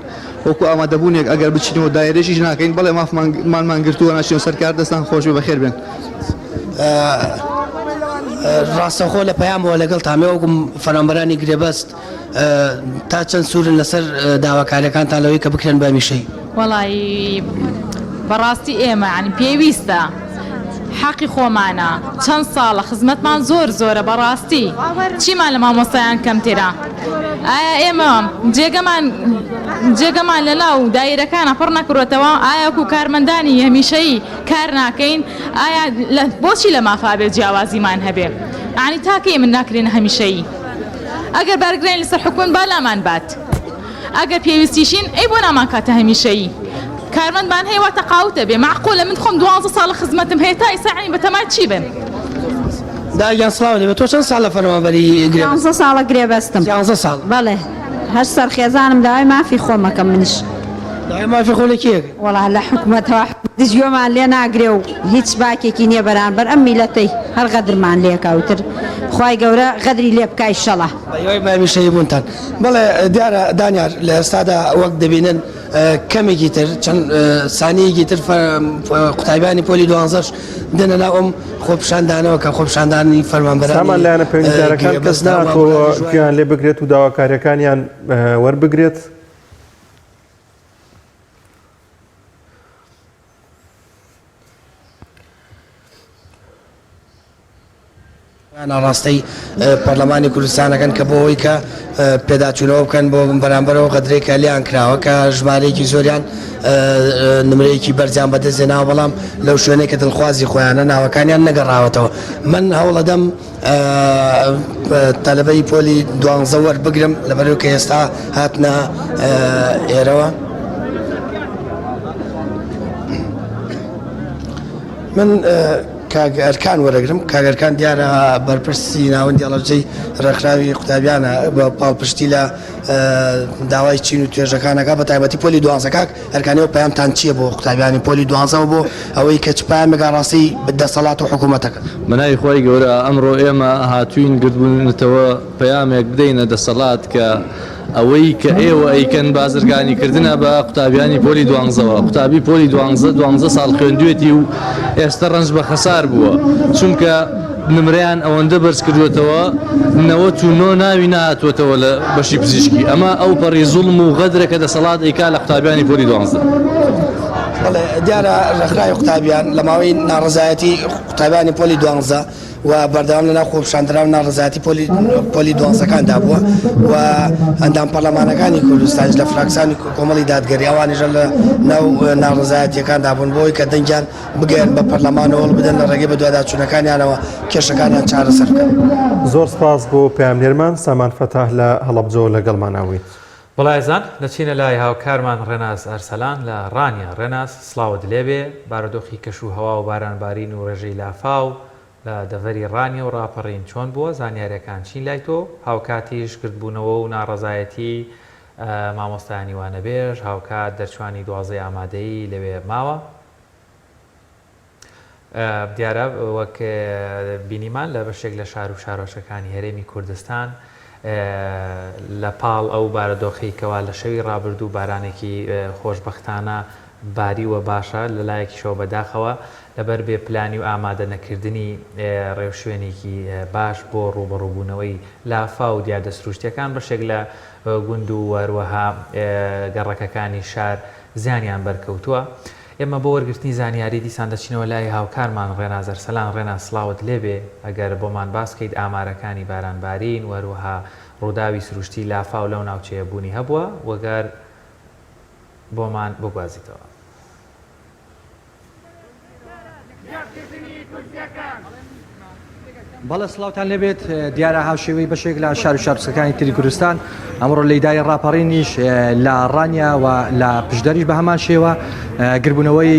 وەکو ئامادەبوونێک ئەگەر بچینەوە دایرەش ئیش ناکەین بەڵێ مافمان مانمان گرتووە ناچینەوە سەر کار دەستان خۆش بێ بەخێر بێن. ڕاستەوخۆ لە پەیامەوە لەگەڵتان بێ وەکو فەرمانبەرانی گرێبەست تا چەند سوورن لەسەر داواکاریەکانتان لەوەی کە بکرێن بە هەمیشەیی؟ وەڵایی بەڕاستی ئێمە یانی پێویستە حەقی خۆمانە چەند ساڵە خزمەتمان زۆر زۆرە بەڕاستی چیمان لە مامۆستایان کەمترە ئایا ئێمە جێگەمان جێگەمان لەناو دایرەکانە پڕ نەکرۆتەوە ئایا وەکو کارمەندانی هەمیشەیی کار ناکەین ئایا بۆچی لە مافا بێ جیاوازیمان هەبێ یانی تا کەی من ناکرێنە هەمیشەیی ئەگەر بارگرانی لەسەر حکومەت با لامان بات ئەگەر پێویستیشین ئەی بۆ نامان کاتە هەمیشەیی کارمەندمان هەیە وا تەقاوتە بێ مەعقولە من خۆم دوانزە ساڵە خزمەتم هەیە تا ئیستا یانی بەتەمای چی بم. دایە گیان سڵاو لێبێ تۆ چەند ساڵە فەرمانبەری گرێبەست؟ سیانزە ساڵە گرێبەستم. سیانزە ساڵ. بەڵێ هەر سەر خێزانم داوای مافی خۆم ئەکەم منیش. داوای مافی خۆ لە کێ ئەکەی؟ وەڵا لە حکومەتەوە حکومەتیش گوێمان لێ ناگرێ و هیچ باکێکی نیە بەرانبەر ئەم میلەتەی هەر غەدرمان لێکا و تر خوای گەورە غەدری لێ بکا ئیشەڵا. بە هیوای بە هەمیشەیی بوونتان. بەڵێ دیارە دانیار لە ئێستادا وەک دەبینن کەمێکی تر چەند سانیەکی تر قوتابیانی پۆلی دوانزەش دێنە ناو ئەم خۆپیشاندانەوە کە خۆپیشاندانی فەرمانبەرانی سامان لایەنە پەیوەندیدارەکان کەس گرێبەستە و ناتەوە مامۆستایانی ژوان گوێیان لێ بگرێت و داواکاریەکانیان وەربگرێت. ئاڕاستەی پەرلەمانی کوردستانەکەن کە بۆ ئەوەی کە پێداچوونەوە بکەن بۆ بەرامبەرەوە غەدرەی کە لێیان کراوە کە ژمارەیەکی زۆریان نمرەیەکی بەرزیان بەدەست هێناوە بەڵام لەو شوێنەی کە دڵخوازی خۆیانە ناوەکانیان نەگەڕاوەتەوە من هەوڵەدەم تەلەبەی پۆلی دوانزە وەربگرم لەبەرەوە کە ئێستا هاتنە ئێرەوە. من کاک ئەرکان وەرەگرم کاک ئەرکان دیارە بەرپرسی ناوەندی هەڵەبجەی ڕێکخراوی قوتابیانە بە پاڵپشتی لە داوای چین و توێژەکانەکە بە تایبەتی پۆلی دوانزە کاک ئەرکانەوە پەیامتان چییە بۆ قوتابیانی پۆلی دوانزەوە بۆ ئەوەی کە چ پەیامێک ئاڕاستەی دەسەڵات و حکوومەتەکە؟ بەناوی خوای گەورە ئەمڕۆ ئێمە هاتووین گردبوونەتەوە پەیامێک بدەینە دەسەڵات کە ئەوەی کە ئێوە ئەیکەن بازرگانی کردنە بە قوتابیانی پۆلی دوانزەوە، قوتابی پۆلی دوانزە دوانزە ساڵ خوێندوێتی و ئێستە ڕەنج بە خەسار بووە، چونکە نمرەیان ئەوەندە بەرز کردووەتەوە 99 ناوی نەهاتووەتەوە لە بەشی پزیشکی، ئەمە ئەوپەڕی زوڵم و غەدرە کە دەسەڵات ئەیکا لە قوتابیانی پۆلی دوانزە. بەڵێ دیارە ڕێکخراوی قوتابیان لە ماوەی ناڕەزایەتی قوتابیانی پۆلی دوانزە و بەردەوام لەناو خۆپیشاندەران و ناڕەزایەتی پۆلی پۆلی دوانزەکاندا بووە و ئەندام پەرلەمانەکانی کوردستانیش لە فراکسیۆنی کۆمەڵی دادگەری ئەوانیش لە ناو ناڕەزایەتیەکاندا بوون بۆی کە دەنگیان بگەیەن بە پەرلەمان و هەوڵ بدەن لە ڕێگەی بەدواداچوونەکانیانەوە کێشەکانیان چارەسەر بکەن. زۆر سپاس بۆ پەیامنێرمان سامان فەتاح لە هەڵەبجەوە لەگەڵمان ئەویت. بەڵێ ئازیزان دەچینە لای هاوکارمان ڕێناس ئەرسەلان لە ڕانیە. ڕێناس سڵاوت لێبێ، بارودۆخی کەش و هەوا و باران بارین و ڕێژەی لافاو لە دەڤەری ڕانیە و ڕاپەڕین چۆن بووە، زانیاریەکان چین لای تۆ، هاوکاتیش گردبوونەوە و ناڕەزایەتی مامۆستایانی وانەبێژ، هاوکات دەرچوانی دوازدەی ئامادەیی لەوێ ماوە؟ دیارە وەک بینیمان لە بەشێک لە شار و شارۆچکەکانی هەرێمی کوردستان لە پاڵ ئەو بارودۆخەی کەوا لە شەوی ڕابردوو بارانێکی خۆشبەختانە باریوە باشە لە لایەکیشەوە بەداخەوە لەبەر بێ پلانی و ئامادە نەکردنی ڕێوشوێنێکی باش بۆ ڕووبەڕووبوونەوەی لافاو و دیاردە سروشتیەکان بەشێک لە گوند و هەروەها گەڕەکەکانی شار زیانیان بەرکەوتووە. ئێمە بۆ وەرگرتنی زانیاری دیسان دەچینەوە لای هاوکارمان ڕێناز ئەرسەلان، ڕێناز سڵاوت لێبێ، ئەگەر بۆمان باس کەیت ئامارەکانی باران بارین و هەروەها ڕووداوی سروشتی لافاو لەو ناوچەیە بوونی هەبووە و گەر بۆمان بگوازیتەوە. بەڵێ سڵاوتان لێبێت دیارە هاوشێوەی بەشێک لە شار و شارۆچکەکانی تری کوردستان ئەمڕۆ لەیدای ڕاپەڕینیش لە ڕانیا و لە پشدەریش بە هەمان شێوە گربوونەوەی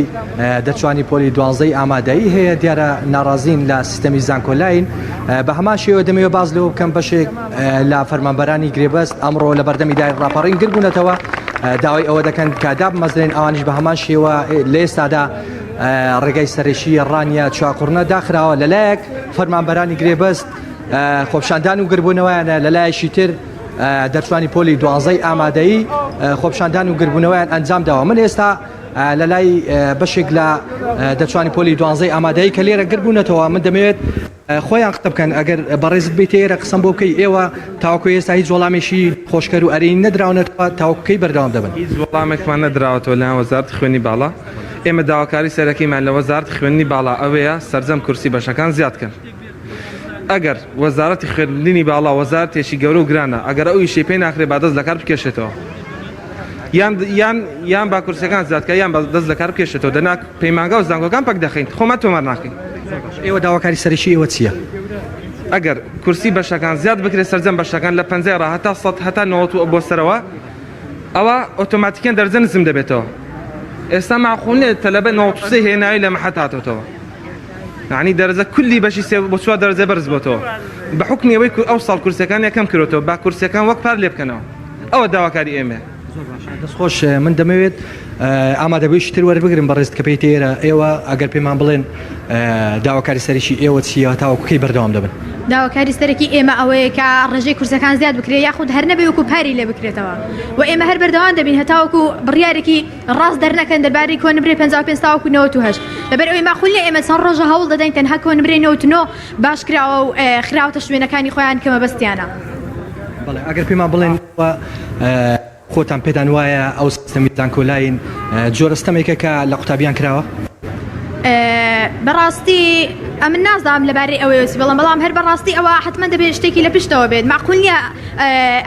دەرچوانی پۆلی دوانزەی ئامادەیی هەیە دیارە ناڕازین لە سیستەمی زانکۆلاین بە هەمان شێوە دەمەوێت باز لەوە بکەم بەشێک لە فەرمانبەرانی گرێبەست ئەمڕۆ لە بەردەمی دای ڕاپەڕین گربوونەتەوە داوای ئەوە دەکەن کە دابمەزرێن ئەوانیش بە هەمان شێوە لە ئێستادا ڕێگای سەرەکی ڕانیە چواقوڕنە داخراوە لەلایەک فەرمانبەرانی گرێبەست خۆپشاندان و گربوونەوەیانە لەلایەکی تر دەرچوانی پۆلی دوانزەی ئامادەیی خۆپشاندان و گربوونەوەیان ئەنجام داوە من ئێستا لە لای بەشێک لە دەرچوانی پۆلی دوانزەی ئامادەیی کە لێرە گربوونەتەوە من دەمەوێت خۆیان قسە بکەن ئەگەر بەڕێزت بیتە ئێرە قسەم بۆ بکەی ئێوە تاوەکو ئێستا هیچ وەڵامێکی خۆشکەر و ئەرێنی نەدراونەتەوە تاوەکو کەی بەردەوام دەبن؟ هیچ وەڵامێکمان نەدراوەتەوە لەلایەن وەزارەتی خوێندنی باڵا، ئێمە داواکاری سەرەکیمان لە وەزارەتی خوێندنی باڵا ئەوەیە سەرجەم کورسی بەشەکان زیاد کەن. ئەگەر وەزارەتی خوێندنی باڵا وەزارەتێکی گەورە و گرانە ئەگەر ئەو ئیشەی پێ ناکرێت با دەست لەکار بکێشێتەوە یان یان یان با کورسیەکان زیاد کە یان با دەست لەکار بکێشێتەوە دەنا پەیمانگا و زانکۆکان پەک دەخەین خۆمان تۆمار ناکەین. ئێوە داواکاری سەرەکی ئێوە چییە؟ ئەگەر کورسی بەشەکان زیاد بکرێت سەرجەم بەشەکان لە پەنجای ڕا هەتا سەد هەتا نەوەت و بۆ سەرەوە ئەوا ئۆتۆماتیکیان دەرجە نزم دەبێتەوە ئێستا مەعقول نیە تەلەبە 93 هێناوی لە مەحەت هاتۆتەوە یعنی دەرجە کولی بەشی سێ بۆ چوار دەرجە بەرز بۆتەوە بە حوکمی ئەوەی ئەو ساڵ کورسیەکان یەکەم کرۆتەوە با کورسیەکان وەک پار لێ بکەنەوە ئەوە داواکاری ئێمەیە. زۆر باشە دەست خۆش من دەمەوێت ئامادەبوویشی تر وەربگرم بەڕێزت کە پێیتە ئێرە ئێوە ئەگەر پێمان بڵێن داواکاری سەرەکی ئێوە چییە تاوەکو کەی بەردەوام دەبن؟ داواکاری سەرەکی ئێمە ئەوەیە کە ڕێژەی کورسەکان زیاد بکرێت یاخود هەر نەبێ وەکو پاری لێ بکرێتەوە و ئێمە هەر بەردەوام دەبین هەتاوەکو بڕیارێکی ڕاست دەرنەکەن دەربارەی کۆنمرەی 55 تاوەکو 98 لەبەر ئەوەی ماقول نییە ئێمە چەند ڕۆژە هەوڵ دەدەین تەنها کۆنمرەی 99 باش کراوە و خراوەتە شوێنەکانی خۆیان کە مەبەستیانە. بەڵێ ئەگەر پێمان بڵێن خۆتان پێتان وایە ئەو سیستەمی زانکۆلاین جۆرە ستەمێکە کە لە قوتابیان کراوە؟ بەڕاستی ئەمن نازانم لەبارەی ئەوەیەوە چی بڵێم بەڵام هەر بەڕاستی ئەوە حەتمەن دەبێت شتێکی لە پشتەوە بێت مەعقول نییە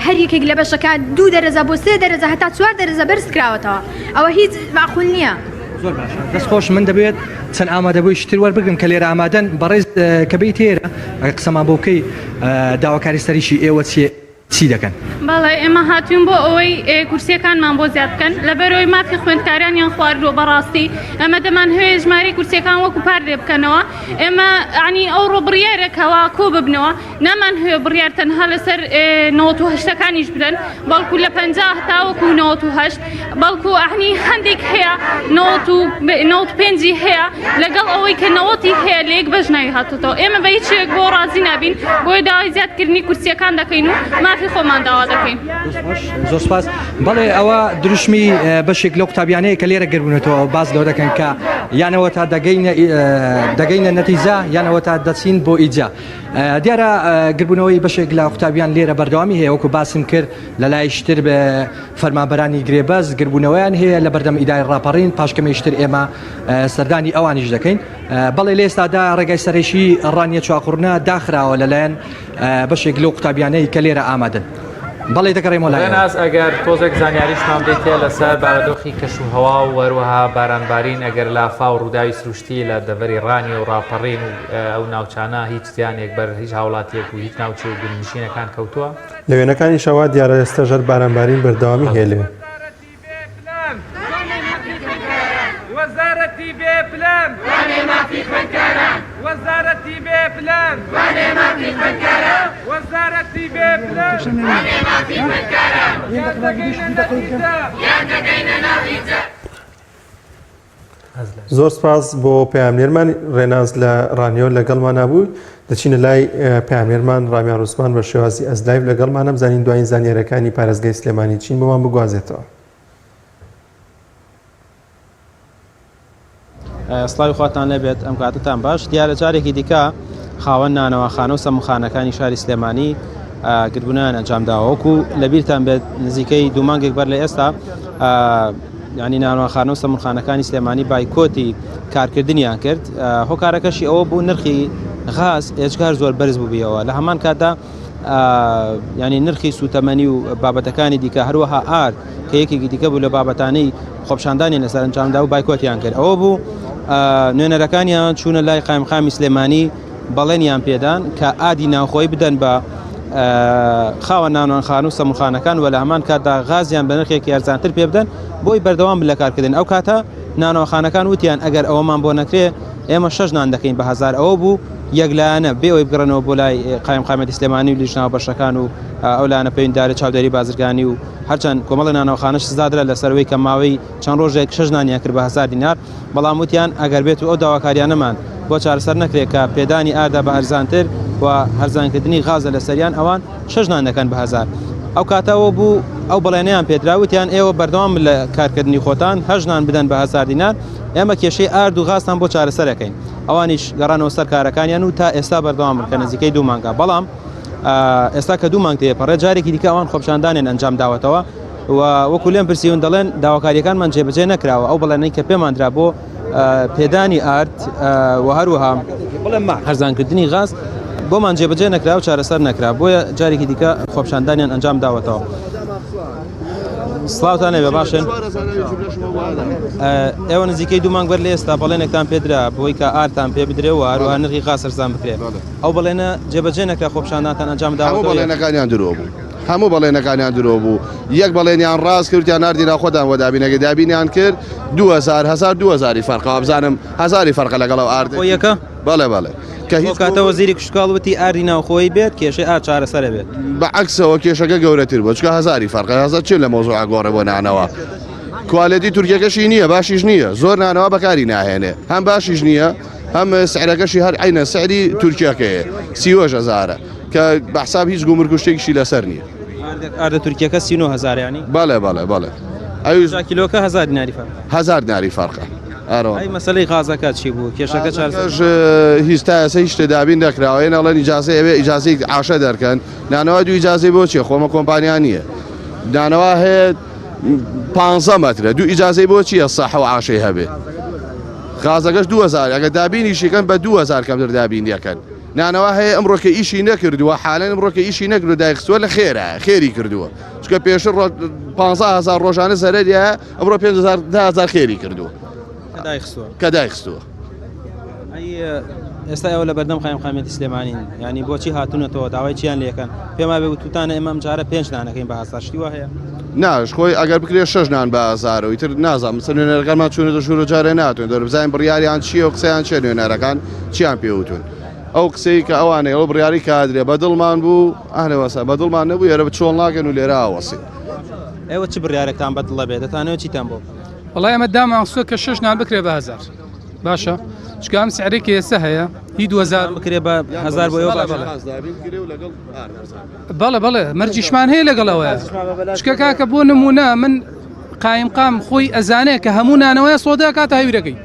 هەر یەکێک لە بەشەکان دوو دەرەجە بۆ سێ دەرەجە هەتا چوار دەرەجە بەرز کراوەتەوە ئەوە هیچ مەعقول نییە. زۆر باشە دەست خۆش من دەبێت چەند ئامادەبوویش تر وەربگرم کە لێرە ئامادەن بەڕێز کە بێیت ئێرە ئەگەر قسەمان بۆ بکەی داواکاری سەرەکی ئێوە چییە؟ چی دەکەن؟ بەڵێ ئێمە هاتوین بۆ ئەوەی کورسیەکانمان بۆ زیاد بکەن لەبەرئەوەی مافی خوێندکارانیان خواردووە بەڕاستی ئێمە دەمانهەوێ ژمارەی کورسیەکان وەکو پار لێ بکەنەوە ئێمە عنی ئەوڕۆ بڕیارە کەوا کۆ ببنەوە نامانهەوێ بڕیار تەنها لەسەر 98ەکانیش بدەن بەڵکو لە 50 تاوەکو 98 بەڵکو ئەعنی هەندێک هەیە 95ی هەیە لەگەڵ ئەوەی کە نەوەتی هەیە لە یەک بەش ناوی هاتۆتەوە ئێمە بە هیچ شێوەیەک بۆ ڕازی نابین بۆیە داوای زیادکردنی کورسیەکان دەکەین و مافی خۆمان داوا دەکەین. زۆر سپاس بەڵێ ئەوە دروشمی بەشێک لەو قوتابیانەیە کە لێرە گربوونەتەوە باس لەوە دەکەن کە یانەوە تا دەگەینە دەگەینە نەتیجە یانەوە تا دەچین بۆ ئیجا دیارە گربوونەوەی بەشێک لە قوتابیان لێرە بەردەوامی هەیە وەکو باسم کرد لە لایشتر بە فەرمانبەرانی گرێبەست گربوونەوەیان هەیە لە بەردەم ئیداری ڕاپەڕین پاش کەمێکتر ئێمە سەردانی ئەوانیش دەکەین بەڵێ لە ئێستادا ڕێگای سەرەکی ڕانیە چواقوڕنە داخراوە لەلایەن بەشێک لەو قوتابیانەی کە لێرە ئامادەن. بەڵێ دەگەڕێمەوە لای ئێوە. ڕێناس ئەگەر تۆزێک زانیاریشمان بدەیتێ لەسەر بارودۆخی کەش و هەوا و هەروەها بارانبارین ئەگەر لافاو و ڕووداوی سروشتی لە دەڤەری ڕانیە و ڕاپەڕین و ئەو ناوچانە هیچ زیانێک بەر هیچ هاوڵاتیەک و هیچ ناوچەی و گوندنشینەکان کەوتووە؟ لە وێنەکانیشا وا دیارە ئێستاش هەر بارانبارین بەردەوامی هەیە لەوێ. وەزارەتی بێ پلان. دوانێ مافی خوێندکاران. وەزارەتی بێ پلان. دوانێ مافی خوێندکاران. وەزارەتی بێ پلان. دوانێ مافی خوێندکاران. یان دەگەینە نەتیجە. یان دەگەینە نەتیجە. زۆر سپاس بۆ پەیامنێرمان ڕێناس لە ڕانیۆ لەگەڵمانە بوو دەچینە لای پەیامنێرمان ڕامیار عوسمان بە شێوازی ئەز لایڤ لەگەڵمانە بزانین دوایین زانیاریەکانی پارێزگای سلێمانی چین بۆمان بگوازێتەوە. سڵاوی خواتان لێبێت ئەم کاتتان باش دیارە جارێکی دیکە خاوەن نانەواخانە و سەمونخانەکانی شاری سلێمانی گربوونیان ئەنجامداوە وەکو لەبیرتان بێت نزیکەی دوو مانگێک بەر لە ئێستا ینی نانواخانە و سەمونخانەکانی سلێمانی بایکۆتی کارکردنیان کرد هۆکارەکەشی ئەوە بوو نرخی غاز ئێجگار زۆر بەرز بوویەوە لە هەمان کاتدا ینی نرخی سوتەمەنی و بابەتەکانی دیکە هەروەها ئارد کە یەکێکی دیکە بوو لە بابەتانەی خۆپشاندانی لەسەر ئەنجامدا و بایکۆتیان کرد ئەوە بوو نوێنەرەکانیان چوونە لای قایمقامی سلێمانی بەڵێنیان پێدان کە ئادی ناوخۆی بدەن بە خاوەن نانوانخان و سەمونخانەکان و لە هەمان کاتدا غازیان بە نرخێکی ئەرزانتر پێ بدەن بۆی بەردەوام بن لە کارکردن ئەو کاتە نانەوەخانەکان وتیان ئەگەر ئەوەمان بۆ نەکرێ ئێمە شەش نان دەکەین بە هەزار ئەوە بوو یەکلایەنە بێ ئەوەی بگەڕێنەوە بۆ لای قایمقامیەتی سلێمانی و لیژنە هاوبەشەکان و ئەو لایەنە پەیوەندیدارە چاودێری بازرگانی و هەرچەند کۆمەڵە نانەوەخانەش سزادرا لەسەر ئەوەی کە ماوەی چەند ڕۆژێک شەش نانیان کرد بە هەزار دینار بەڵام وتیان ئەگەر بێت و ئەو داواکاریانەمان بۆ چارەسەر نەکرێت کە پێدانی ئاردە بە ئەرزانتر و هەرزانکردنی غازە لەسەریان ئەوان شەش نان دەکەن بە هەزار ئەو کاتەوە بوو ئەو بەڵێنیان پێدرا وتیان ئێوە بەردەوام لە کارکردنی خۆتان هەشت نان بدەن بە هەزار دینار ئێمە کێشەی ئارد و غازتان بۆ چارەسەرەکەین ئەوانیش گەڕانەوە سەر کارەکانیان و تا ئێستا بەردەوام بن کە نزیکەی دوو مانگە بەڵام ئێستا کە دوو مانگ تێپەڕێ جارێکی دیکە ئەوان خۆپیشاندانیان ئەنجام داوەتەوە و وەکو لێم پرسیون دەڵێن داواکاریەکانمان جێبەجێ نەکراوە ئەو بەڵێنەی کە پێمان درا بۆ پێدانی ئارد و هەروەها هەرزانکردنی غاز بۆمان جێبەجێ نەکرا و چارەسەر نەکرا بۆیە جارێکی دیکە خۆپیشاندانیان ئەنجام داوەتەوە. سڵاوتان لێبێ باشن ئێوە نزیکەی دوو مانگ بەر لە ئێستا بەڵێنێکتان پێدرا بۆی کە ئارتان پێ بدرێ و هەروەها نرخی غاز هەرزان بکرێ ئەو بەڵێنە جێبەجێ نەکرا خۆپیشاندانتان ئەنجام داوە هەموو بەڵێنەکانیان درۆ بوو هەموو بەڵێنەکانیان درۆ بوو یەک بەڵێنیان ڕاست کردیان ناردی ناخۆدان بۆ دابینەکە دابینیان کرد 2000 هزار 2000 فەرقە وابزانم هزاری فەرقە لەگەڵ ئەو ئاردە یەکە بەڵێ بەڵێ. کە هیچ کاتە وەزیری کشتوکاڵ وتی ئاردی ناوخۆیی بێت کێشەی ئارد چارەسەرە بێت. بە عەکسەوە کێشەکە گەورەتر بووە چونکە هەزاری فەرقە هەزار چێ لە مەوزوعە گۆڕێ بۆ نانەوا کوالێتی تورکیەکەشی نییە باشیش نییە زۆر نانەوا بەکاری ناهێنێ هەم باشیش نییە هەم سعرەکەشی هەر عینە سعری تورکیەکەیە سیوەش هەزارە کە بە حساب هیچ گومرگ و شتێکیشی لەسەر نییە. ئاردە تورکیەکە 39 هەزار ینی؟ بەڵێ بەڵێ بەڵێ ئەویش کیلۆکە هەزار دیناری فەرقە. هەزار دیناری فەرقە. ئارەوە. ئەی مەسەلەی غازەکە چی بوو؟ کێشەکە چارەسەر غازەکەش هیچ تا ئێستا هیچ شتێ دابین نەکراوە ئێن ئەڵێن ئیجازەی ئەوێ ئیجازەی عاشە دەرکەن نانەوا دوو ئیجازەی بۆ چیە خۆمە کۆمپانیا نییە نانەوا هەیە پانزە مەترە دوو ئیجازەی بۆ چییە ساحە و عاشەی هەبێ غازەکەش 2000 ئەگەر دابینیشیکەن بە 2000 کەمتر دابینیەکەن نانەوا هەیە ئەمڕۆ کە ئیشی نەکردووە حالەن ئەمڕۆ کە ئیشی نەکردووە دایخستووە لە خێرە خێری کردووە چونکە پێشتر 15000 ڕۆژانە زەرەریە ئەمڕۆ 5000 10000 خێری کردووە کە دایخستووە کە دایخستووە. ئەی ئێستا ئێوە لە بەردەم قایمقامیەتی سلێمانین یانی بۆچی هاتوونەتەوە داوای چیان لێکەن پێم وابێ وتوتانە ئێمە ئەمجارە پێنج نانەکەین بە هەزار شتی وا هەیە ناش خۆی ئەگەر بکرێت شەش نان بە هەزارەوە ئیتر نازانم سەر نوێنەرەکانمان چوونەتە ژوورە جارێ ناتوێن دەر بزانین بڕیاریان چییە و قسەیان چییە نوێنەرەکان چیان پێ وتون ئەو قسەی کە ئەوانەی ئەو بڕیاری کادرێ بە دڵمان بوو ئەهلە وەسا بە دڵمان نەبوو ئێرە چۆڵ ناکەن و لێرە ئاوەسین. ئێوە چ بڕیارێکتان بە دڵە بێ دەتانەوێت چیتان بۆ بکەن؟ وەڵای ئەمە دامان خستووە کە شەش نان بکرێ بە هەزار باشە چونکە ئەم سعرەی کە ئێستا هەیە هی 2000 بکرێ بە هەزار بۆ ئێوە باشە. بەڵێ بەڵێ مەرجیشمان هەیە لەگەڵ ئەوەیە چکە کاکە بۆ نمونە من قایمقام خۆی ئەزانێ کە هەموو نانەوەیە سۆدە کاتە هەویرەکەی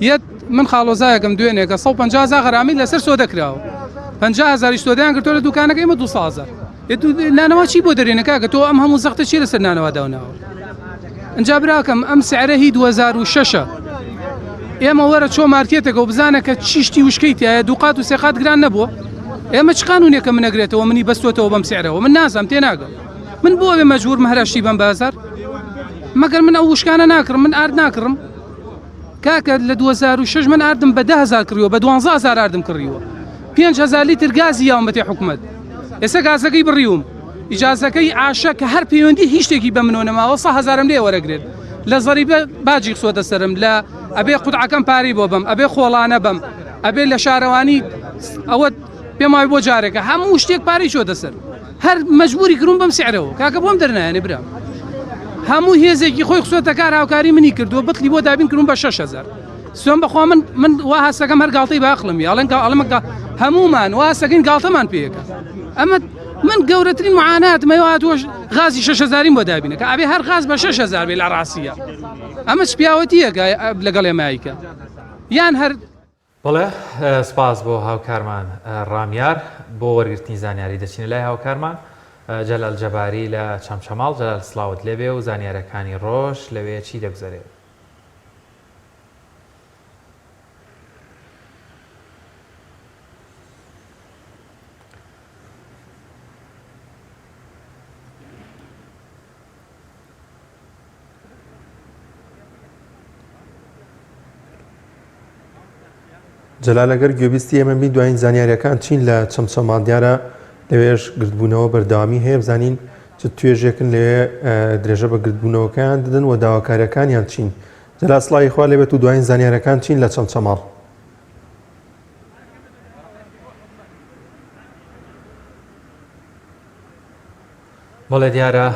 یەت من خاڵۆزایەکم دوێنێکە 150 هەزار غەرامی لەسەر سۆدە کراوە 50 هەزاریش سۆدەیان گرتووە لە دوکانەکەی ئێمە 200 هەزار نانەوا چی بۆ دەرێنە کاکە تۆ ئەم هەموو زەختە چی لەسەر نانەوا داوناوە ئەجا براکەم ئەم سعرە هی 2006 ئێمە وەرە چۆ مارکێتەکە و بزانە کە چیشتی وشکەی تایە دووقات و سێقات گران نەبووە ئێمە چ قانونێکە منەگرێتەوە منی بەستێتەوە بەم سعرەوە من نازم تێناگەم من بۆ ئەوێ مەجبورم هەرشتی بەم بازار مەگەر من ئەو وشکانە ناکڕم من ئارد ناکڕم کاکە لە 2006 من ئاردم بە 10000 کڕیوە بە 12000 ئاردم کڕیوە 5000 لیتر گازی یاومەتێ حکومت ئێستا گازەکەی بڕیوم ئیجازەکەی عاشە کە هەر پەیوەندی هیچ شتێکی بە منەوە نەماوە سە هەزارم لێ وەرەگرێت لە زەریبە باجی خسۆتە سەرم لە ئەبێ قوتعەکەم پارەی بۆ بەم ئەبێ خۆڵانە بەم ئەبێ لە شارەوانی ئەوە پێم وایە بۆ جارێکە هەموو شتێک پارەی چۆتە سەر هەر مەجبوری کردوم بەم سعرەوە کاکە بۆم دەرنایەنێ برام هەموو هێزێکی خۆی خسۆتە کار هاوکاری منی کردووە بتلی بۆ دابین کردوم بە 6000 سوێن بەخوا من من وا هەستەکەم هەر گاڵتەی بە ئەقڵم یاڵێن ئەڵێم هەموومان وا هەستەکەین گاڵتەمان پێیەکە ئەمە من گەورەترین معانات مەوە هاتووە غازی 6000 بۆ دابینەکە ئەبێ هەر غاز بە 6000 بێ لە ڕاستیە ئەمە چ پیاوەتیەکە لەگەڵ ئێمایکە یان هەر بەڵێ سپاس بۆ هاوکارمان ڕامیار بۆ وەرگرتنی زانیاری دەچینە لای هاوکارمان جەلال جەباری لە چەمچەماڵ جەلال سڵاوت لێبێ و زانیارەکانی ڕۆژ لەوێ چی دەگوزەرێ؟ جەلال ئەگەر گوێبیستی ئێمە بی دوایین زانیاریەکان چین لە چەمچەماڵ دیارە لەوێش گردبوونەوە بەردەوامی هەیە بزانین چ توێژێکن لەوێ درێژە بە گردبوونەوەکەیان دەدەن و داواکاریەکانیان چین جەلال سڵاوی خوا لێبێت و دوایین زانیاریەکان چین لە چەمچەماڵ؟ بەڵێ دیارە.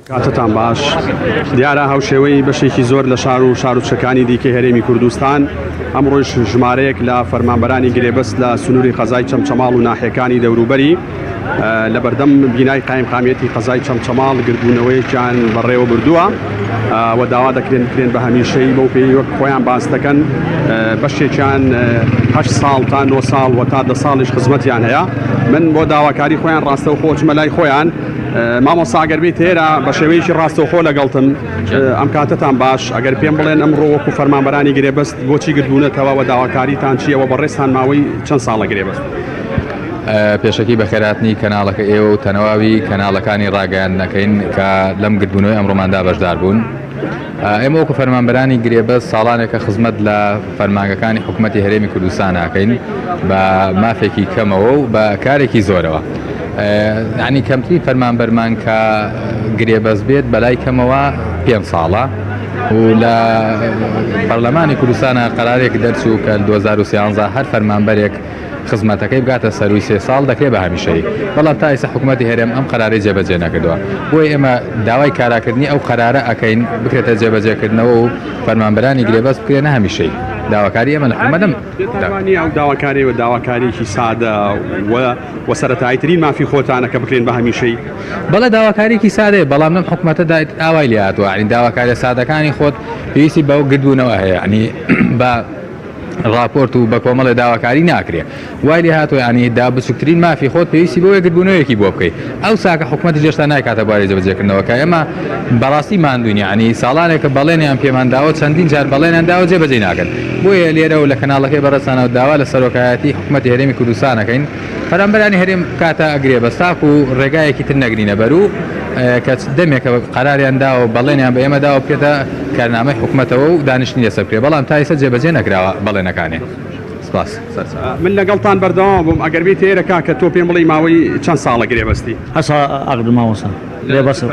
کاتتان باش. دیارە هاوشێوەی بەشێکی زۆر لە شار و شارۆچکەکانی دیکەی هەرێمی کوردستان، ئەمڕۆیش ژمارەیەک لە فەرمانبەرانی گرێبەست لە سنووری قەزای چەمچەماڵ و ناحیەکانی دەوروبەری لە بەردەم بینای قایمقامیەتی قەزای چەمچەماڵ گردبوونەوەیەکیان بەڕێوە بردووە و داوا دەکرێن بکرێن بە هەمیشەیی بەو پێی وەک خۆیان باس دەکەن بەشێکیان هەشت ساڵ تا نۆ ساڵ و تا دە ساڵیش خزمەتیان هەیە من بۆ داواکاری خۆیان ڕاستەوخۆ چمە لای خۆیان مامۆستا ئەگەر بێیتە ئێرە بە شێوەیەکی ڕاستەوخۆ لەگەڵتم ئەم کاتەتان باش ئەگەر پێم بڵێن ئەمڕۆ وەکو فەرمانبەرانی گرێبەست بۆچی گردبوونەتەوە و داواکاریتان چییە و بەڕێزتان ماوەی چەند ساڵە گرێبەست؟ پێشەکی بەخێرهاتنی کەناڵەکە ئێوە و تەنەواوی کەناڵەکانی ڕاگەیاندنەکەین کە لەم گردبوونەوەی ئەمڕۆماندا بەشدار بوون. ئێمە وەکو فەرمانبەرانی گرێبەست ساڵانێکە خزمەت لە فەرمانگەکانی حکوومەتی هەرێمی کوردستان ناکەین بە مافێکی کەمەوە و بە کارێکی زۆرەوە. ینی کەمترین فەرمانبەرمان کە گرێبەست بێت بەلای کەمەوە پێ ساڵە. و لە پەرلەمانی کوردستانە قەرارێک دەرچوو کە 2013 هەر فەرمانبەرێک خزمەتەکەی بگاتە سەرووی سێ ساڵ دەکرێت بە هەمیشەیی، بەڵام تا ئێستا حکومەتی هەرێم ئەم قەرارەی جێبەجێ نەکردووە، بۆیە ئێمە داوای کاراکردنی ئەو قەرارە ئەکەین بکرێتە جێبەجێکردنەوە و فەرمانبەرانی گرێبەست بکرێنە هەمیشەیی. داواکاری ئێمە لە حکومەت ئەم. پێتان وا نییە ئەو داواکارییە داواکارییەکی سادە و و سەرەتاییترین مافی خۆتانە کە بکرێن بە هەمیشەیی؟ بەڵێ داواکارییەکی سادەیە، بەڵام لەم حکومەتەدا ئاوای لێ هاتووە، یانی داواکارییە سادەکانی خۆت پێویستی بە گردبوونەوە هەیە، یانی بە. ڕاپۆرت و بە کۆمەڵێ داواکاری ناکرێ وای لێ هاتووە یانی دا بچوکترین مافی خۆت پێویستی بەوەیە گردبوونەوەیەکی بۆ بکەی ئەوسا کە حکومەتیش هێشتا نایکاتە بواری جێبەجێکردنەوە کە ئێمە بەڕاستی ماندووین یانی ساڵانێکە بەڵێنیان پێمان داوە چەندین جار بەڵێنیان داوە جێبەجێی ناکەن بۆیە لێرە و لە کەناڵەکەی بەڕێزتانەوە داوا لە سەرۆکایەتی حکومەتی هەرێمی کوردستان ئەکەین فەرمانبەرانی هەرێم بکاتە گرێبەست تاکو ڕێگایەکی تر نەگرینە بەر و کە دەمێکە قەراریان داوە و بەڵێنیان بە ئێمە داوە بکرێتە کارنامەی حکومەتەوە و دانیشتنی لەسەر بکرێت بەڵام تا ئێستا جێبەجێ نەکراوە بەڵێنەکانی. سپاس. من لەگەڵتان بەردەوام بووم ئەگەر بێیتە ئێرە کاکە تۆ پێم بڵێی ماوەی چەند ساڵە گرێبەستی؟ هەشت ساڵ عەقدم مامۆستا گرێبەستم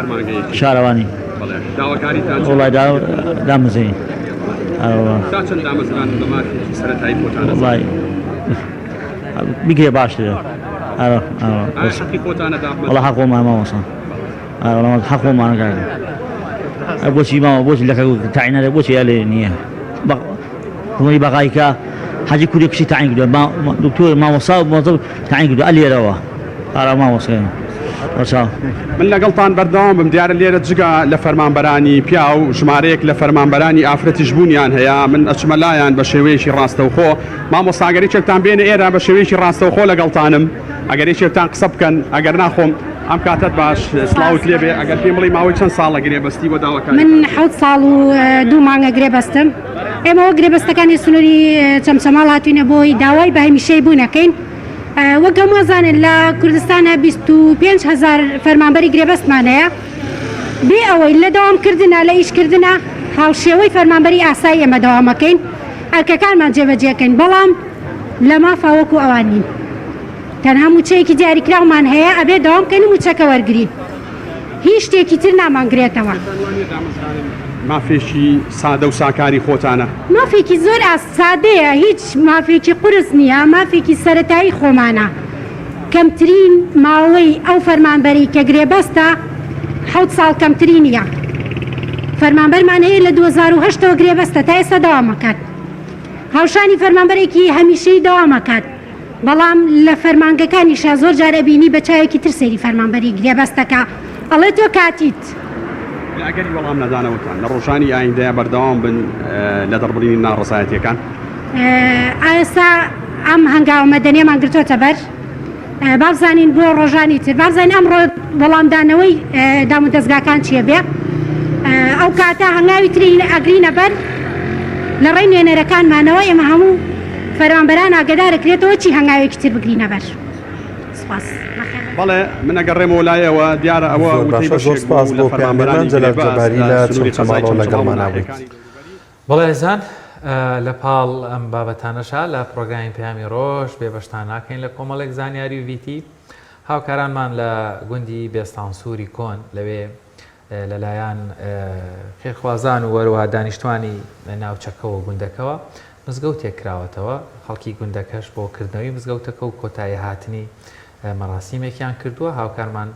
شارەوانی. بەڵێ داواکاریتان چیە؟ وەڵای دامەزرێین. تا چەند دامەزراندن بە مافێکی سەرەتایی خۆتان ئەزانن؟ وەڵای بگرێ باشترە. ئایا حەقی خۆتانە دابمەزرێن؟ وەڵا حەق خۆمانە مامۆستا. حەق خۆمانە کاکە. بۆچی ماوە بۆچی لە تاعینە بۆچی ئەلێ نییە حکومەتی بەغای کە حاجی کوردی کچی تاعین کردووە دکتۆر مامۆستا و مۆزەف تاعین کردووە ئەلێرەوە ئارا مامۆستا وەچاو. من لەگەڵتان بەردەوام بم دیارە لێرە جگە لە فەرمانبەرانی پیاو ژمارەیەک لە فەرمانبەرانی ئافرەتیش بوونیان هەیە من ئەچمە لایان بە شێوەیەکی ڕاستەوخۆ مامۆستا گەر یەکێکتان بێنە ئێرە بە شێوەیەکی ڕاستەوخۆ لەگەڵتانم ئەگەر یەکێکتان قسە بکەن ئەگەر ناخۆم ئەم کاتەت باش سڵاوت لێبێ ئەگەر پێم بڵێی ماوەی چەند ساڵە گرێبەستی بۆ داواکاری من حەوت ساڵ و دوو مانگە گرێبەستم ئێمە وەک گرێبەستەکانی سنووری چەمچەماڵ هاتوینە بۆی داوای بە هەمیشەی بوونەکەین وەک هەموو زانن لە کوردستانە 25 هزار فەرمانبەری گرێبەستمان هەیە بێ ئەوەی لە دەوامکردنا لە ئیشکردنا هاوشێوەی فەرمانبەری ئاسایی ئێمە دەوامەکەین ئەرکەکانمان جێبەجێکەین بەڵام لە مافا وەکو ئەوان نین تەنها مووچەیەکی دیاریکراومان هەیە ئەبێ دەوام بکەین و مووچەکە وەرگرین هیچ شتێکی تر نامانگرێتەوە. مافێکی سادە و ساکاری خۆتانە. مافێکی زۆر ئاست سادەیە هیچ مافێکی قورس نییە مافێکی سەرەتایی خۆمانە کەمترین ماوەی ئەو فەرمانبەرەی کە گرێبەستە حەوت ساڵ کەمتری نییە فەرمانبەرمان هەیە لە 2008 ەوە گرێبەستە تا ئێستا دەوام ئەکات هاوشانی فەرمانبەرێکی هەمیشەیی دەوام ئەکات بەڵام لە فەرمانگەکانیشا زۆر جار ئەبینی بە چاوێکی تر سەیری فەرمانبەری گرێبەست دەکا ئەڵێ تۆ کاتیت. لە ئەگەری وەڵام نەدانەوەتان لە ڕۆژانی ئایندەیا بەردەوام بن لە دەڕبڕینی ناڕەزایەتیەکان؟ ئێستا ئەم هەنگاوە مەدەنیەمان گرتۆتە بەر بابزانین بۆ ڕۆژانی تر بابزانین ئەمڕۆ وەڵامدانەوەی دامودەزگاکان چیە بێ ئەو کاتە هەنگاوی تری ئەگرینە بەر لە ڕێی نوێنەرەکانمانەوە ئێمە هەموو فەرمانبەران ئاگەدارەکرێتەوە چی هەنگاوێکی تر بگرینە بەر. سپاس. بەڵێ من ئەگەڕێمەوە لایەوە دیارە ئەوە زۆر وتەی باشە زۆر بەشێک سپاس بوو لە بۆ فەرمانبەرانی پەیامنێرمان جەلال گرێبەست جەباری لە لە سنووری قەزای چەمچەماڵەوە چەمچەماڵ و لەگەڵمانا بوویت. ناحیەکانی دەوروبەری. بەڵێ ئازیزان لە پاڵ ئەم بابەتانەشا لە پڕۆگرامی پەیامی ڕۆژ بێبەشتان ناکەین لە کۆمەڵێک زانیاری و ڤیتی هاوکارانمان لە گوندی بێستانسووری کۆن لەوێ لەلایەن خێرخوازان و هەروەها دانیشتوانی ناوچەکەوە و گوندەکەوە مزگەوتێک کراوەتەوە، خەڵکی گوندەکەش بۆ کردنەوەی مزگەوتەکە و کۆتایی هاتنی مەراسیمێکیان کردووە، هاوکارمان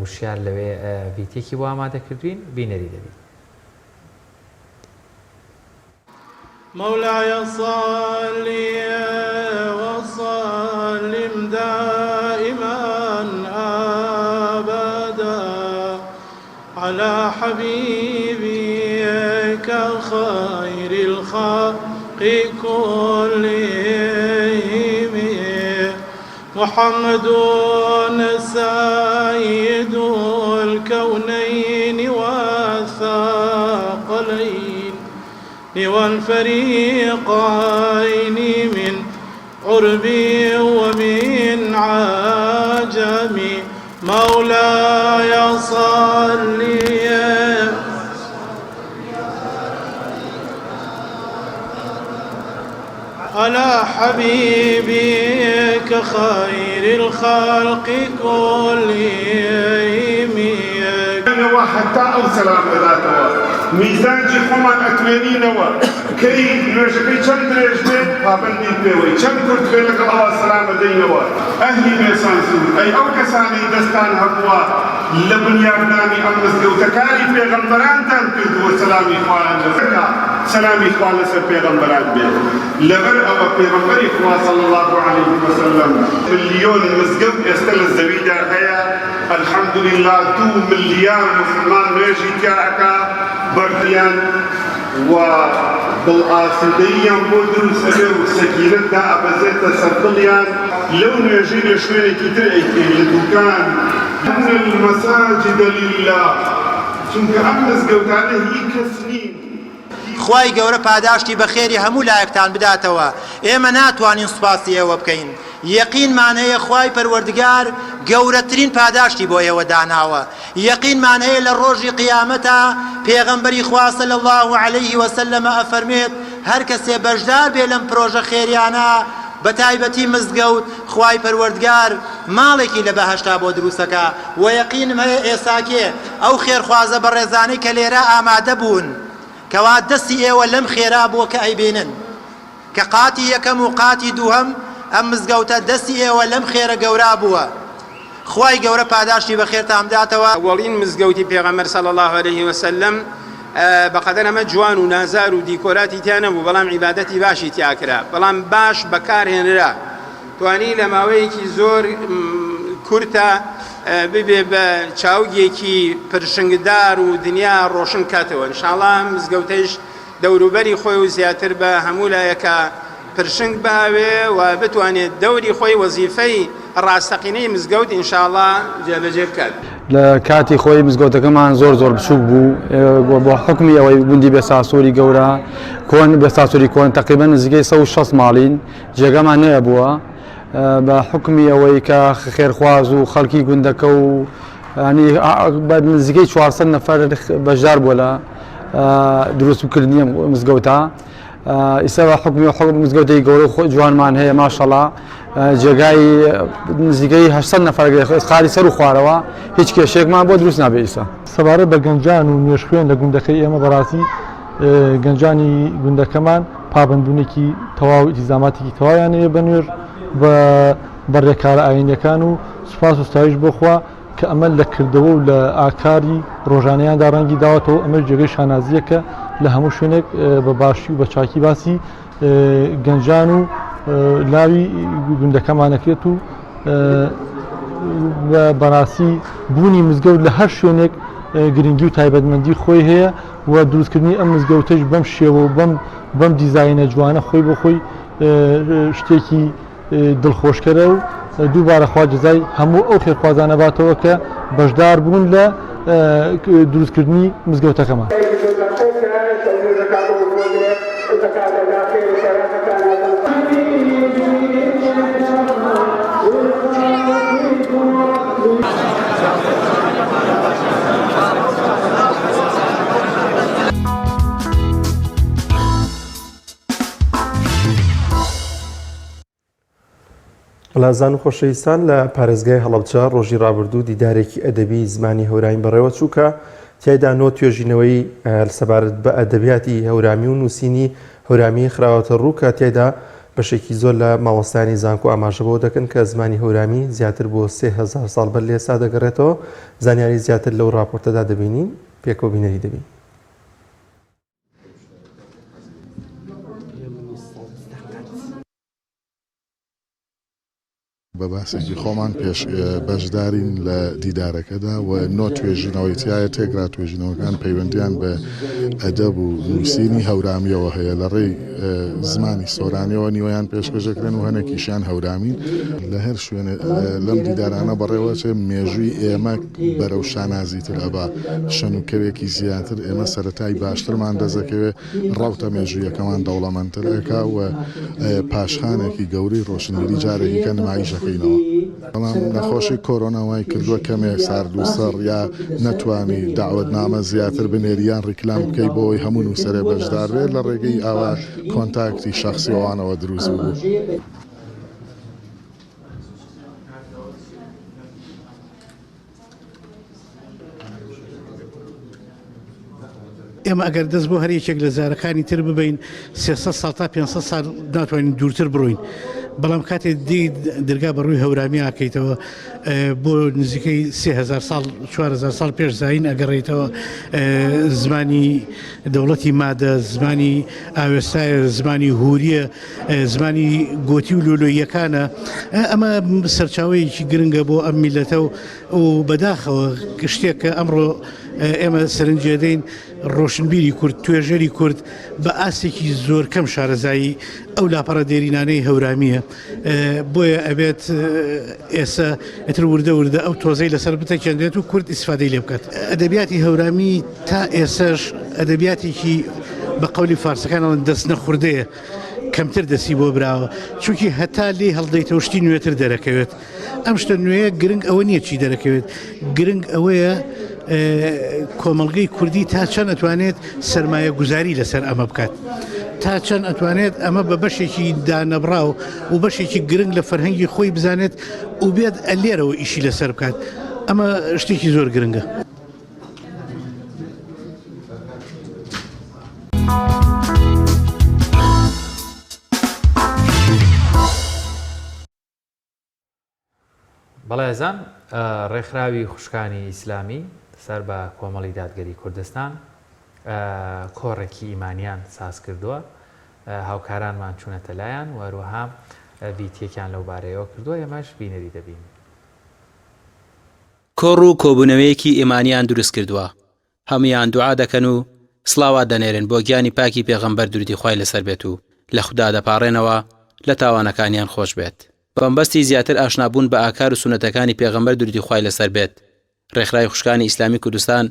وشیار لەوێ ڤیتێکی بۆ ئامادە کردووین، بینەری دەبین. مولاي صل وسلم دائما أبدا على حبيبك خير الخلق كلهم محمد سيد الكونين والثقلين والفريقين من عرب ومن عجم مولاي صل على حبيبك خير الخلق كلهم. هەتا ئەو سەلام دەداتەوە. میزاجی خۆمان ئەتوێنینەوە کەی نوێژەکەی چەند درێژ بێت پابەندین پێوەی چەند کورت بێت لەگەڵ ئەوا سەلام ئەدەینەوە ئەهلی بێسانسور ئەی ئەو کەسانەی دەستان هەبووە لە بنیادنانی ئەم مزگەوتە کاری پێغەمبەرانتان کردووە سەلامی خوایان لەسەر کا سەلامی خوا لەسەر پێغەمبەران بێت لەبەر ئەوە پێغەمبەری خوا صلی اللە علیه وسلم ملیۆن مزگەوت ئێستە لە زەویدا هەیە الحمدللە دوو ملیار موسڵمان نوێژی تیا ئەکا بەردیان و دڵ ئاسودەییان بۆ دروست ئەبێ و سەکینەت دائەبەزێتە سەر دڵیان لەو نوێژەی لە شوێنێکی تر ئەیکەی لە دوکان ان المساجد للە چونکە ئەم مزگەوتانە هی کەس نین. خوای گەورە پاداشتی بەخێری هەموو لایەکتان بداتەوە، ئێمە ناتوانین سوپاسی ئێوە بکەین، یەقینمان هەیە خوای پەروەردگار گەورەترین پاداشتی بۆ ئێوە داناوە، یەقینمان هەیە لە ڕۆژی قیامەتا پێغەمبەری خوا صلی اللە علیه وسلم ئەفەرموێت هەر کەسێ بەشدار بێ لەم پرۆژە خێریانە بەتایبەتی مزگەوت خوای پەروەردگار ماڵێکی لە بەهەشتا بۆ دروستەکا، وە یەقینم هەیە ئێساکێ ئەو خێرخوازە بەڕێزانەی کە لێرە ئامادە بوون کەوا دەستی ئێوە لەم خێرا بووە کە ئەیبینن کە قاتی یەکەم و قاتی دووهەم ئەم مزگەوتە دەستی ئێوە لەم خێرە گەورا بووە خوای گەورە پاداشتی بەخێرتان بداتەوە. ئەوەڵین مزگەوتی پێغەمبەر صلی اللە علیه وسلم بەقەدەر ئەمە جوان و نازار و دیکۆراتی تیا نەبوو بەڵام عیبادەتی باشی تیا کرا بەڵام باش بەکارهێنرا توانی لە ماوەیەکی زۆر کورتە ببێ بە چاوگێکی پرشنگدار و دنیا ڕۆشن کاتەوە انشاءاللە ئەم مزگەوتەیش دەوروبەری خۆی و زیاتر بە هەموو لایەکا پرشنگ بهاوێ و بتوانێت دەوری خۆی وەزیفەی ڕاستەقینەی مزگەوت ان شاء اللە جێبەجێ بکات. لە کاتی خۆی مزگەوتەکەمان زۆر زۆر بچووک بوو بۆ حکمی ئەوەی گوندی بێساسوری گەورە کۆن بێساسوری کۆن تقریبا نزیکەی 160 ماڵین جێگەمان نەبووە بە حکمی ئەوەی کە خێرخواز و خەڵکی گوندەکە و ینی بە نزیکەی 400 نەفەر بەشدار بووە لە دروستکردنی مزگەوتە ئیستا بە حکمی حکم مزگەوتێکی گەورە و جوانمان هەیە ماشەڵا جێگای نزیکەی 800 نەفەر خاری سەر و خوارەوە هیچ کێشێکمان بۆ دروست نابێ ئیسا. سەبارەت بە گەنجان و نوێژخوێن لە گوندەکەی ئێمە بەڕاستی گەنجانی گوندەکەمان پابەندبوونێکی تەواو ئیلتیزاماتێکی تەواویان هەیە بە نوێژ و بە ڕێکارە ئایینیەکان و سوپاس و ستایش بۆ خوا کە ئەمە لە کردەوە و لە ئاکاری ڕۆژانەیاندا ڕەنگی داوەتەوە، ئەمەش جێگەی شانازییە کە لە هەموو شوێنێک بە باشی و بە چاکی باسی گەنجان و لاوی گوندەکەمان ئەکرێت و بەڕاستی بوونی مزگەوت لە هەر شوێنێک گرنگی و تایبەتمەندی خۆی هەیە و دروستکردنی ئەم مزگەوتەش بەم شێوە و بەم بەم دیزاینە جوانە خۆی بۆ خۆی شتێکی دڵخۆشکەرە و دووبارە خوا جەزای هەموو ئەو خێرخوازانە باتەوە کە بەشدار بوون لە دروستکردنی مزگەوتەکەمان. ئازیزان و خۆشەویستان لە پارێزگای هەڵەبجە ڕۆژی ڕابردوو دیدارێکی ئەدەبی زمانی هەورامی بەڕێوە چوو کە تیایدا نۆ توێژینەوەی سەبارەت بە ئەدەبیاتی هەورامی و نووسینی هەورامی خراوەتە ڕوو کە تیایدا بەشێکی زۆر لە مامۆستایانی زانکۆ ئاماژە بەوە دەکەن کە زمانی هەورامی زیاتر بۆ 3000 ساڵ بەر لە ئێستا دەگەڕێتەوە زانیاری زیاتر لەو ڕاپۆرتەدا دەبینین پێکەوە بینەری دەبین. بە باسێکی خۆمان پێش بەشدارین لە دیدارەکەدا و نۆ توێژینەوەی تیایە، تێکرا توێژینەوەکان پەیوەندیان بە ئەدەب و نووسینی هەورامییەوە هەیە لە ڕێی زمانی سۆرانیەوە نیوەیان پێشکەش دەکرێن و هەنێکیشیان هەورامین. لە هەر شوێنێ لەم دیدارانە بەڕێوەچێ مێژووی ئێمە بەرەو شانازیتر ئەبا، شەن و کەوێکی زیاتر ئێمە سەرەتای باشترمان دەست دەکەوێ، ڕەوتە مێژوویەکەمان دەوڵەمەندتر ئەکا و پاشخانێکی گەورەی ڕۆشنبیری جارێکی کە نمایش ئەکەینەوە. بەڵام نەخۆشی کۆرۆنا وای کردووە کەمێک سارد و سڕ یا نەتوانی دەعوەتنامە زیاتر بنێری یان ڕیکلام بکەی بۆ ئەوەی هەموو نووسەرێ بەشدار بێت لە ڕێگەی ئاوا کۆنتاکتی شەخسی ئەوانەوە دروست ببوو. ئێمە ئەگەر دەست بۆ هەر یەکێک لە زارەکانی تر ببەین 300 ساڵ تا 500 ساڵ ناتوانین دوورتر بڕۆین. بەڵام کاتێ دێی درگا بە ڕووی هەورامی ئاکەیتەوە بۆ نزیکەی 3000 ساڵ 4000 ساڵ پێش زایین ئەگەڕێیتەوە زمانی دەوڵەتی مادە، زمانی ئاوێستایە، زمانی هوریە، زمانی گۆتی و لۆلۆییەکانە. ئەمە سەرچاوەیەکی گرنگە بۆ ئەم میللەتە و و بەداخەوە شتێک کە ئەمڕۆ ئێمە سەرنجی ئەدەین ڕۆشنبیری کورد، توێژەری کورد بە ئاستێکی زۆر کەم شارەزایی ئەو لاپەڕە دێرینانەی هەورامییە. بۆیە ئەبێت ئێستا ئیتر وردە وردە ئەو تۆزەی لەسەر بتەکێنرێت و کورد ئیسفادەی لێ بکات. ئەدەبیاتی هەورامی تا ئێسەش ئەدەبیاتێکی بە قەولی فارسەکان ئەڵێن دەست نەخوردەیە، کەمتر دەستی بۆ براوە، چونکی هەتا لێی هەڵدەیتەوە شتی نوێتر دەرەکەوێت. ئەم شتە نوێیە گرنگ ئەوە نییە چی دەرەکەوێت، گرنگ ئەوەیە کۆمەڵگەی کوردی تا چەند ئەتوانێت سەرمایەگوزاری لەسەر ئەمە بکات. تا چەند ئەتوانێت ئەمە بە بەشێکی دانەبڕاو و بەشێکی گرنگ لە فەرهەنگی خۆی بزانێت و بێت لێرەوە ئیشی لەسەر بکات. ئەمە شتێکی زۆر گرنگە. بەڵێ ئازیزان ڕێکخراوی خوشکانی ئیسلامی سەر بە کۆمەڵی دادگەری کوردستان کۆڕێکی ئیمانیان ساز کردووە هاوکارانمان چوونەتە لایان و هەروەها ڤیتیەکیان لەو بارەیەوە کردووە ئێمەش بینەری دەبین. کۆڕ و کۆبوونەوەیەکی ئیمانیان دروست کردووە هەموویان دوعا دەکەن و سڵاوات دەنێرن بۆ گیانی پاکی پێغەمبەر درودی خوای لەسەر بێت و لە خودا دەپاڕێنەوە لە تاوانەکانیان خۆش بێت بەمەبەستی زیاتر ئاشنا بوون بە ئاکار و سوننەتەکانی پێغەمبەر درودی خوای لەسەر بێت ڕێکخراوی خوشکانی ئیسلامی کوردستان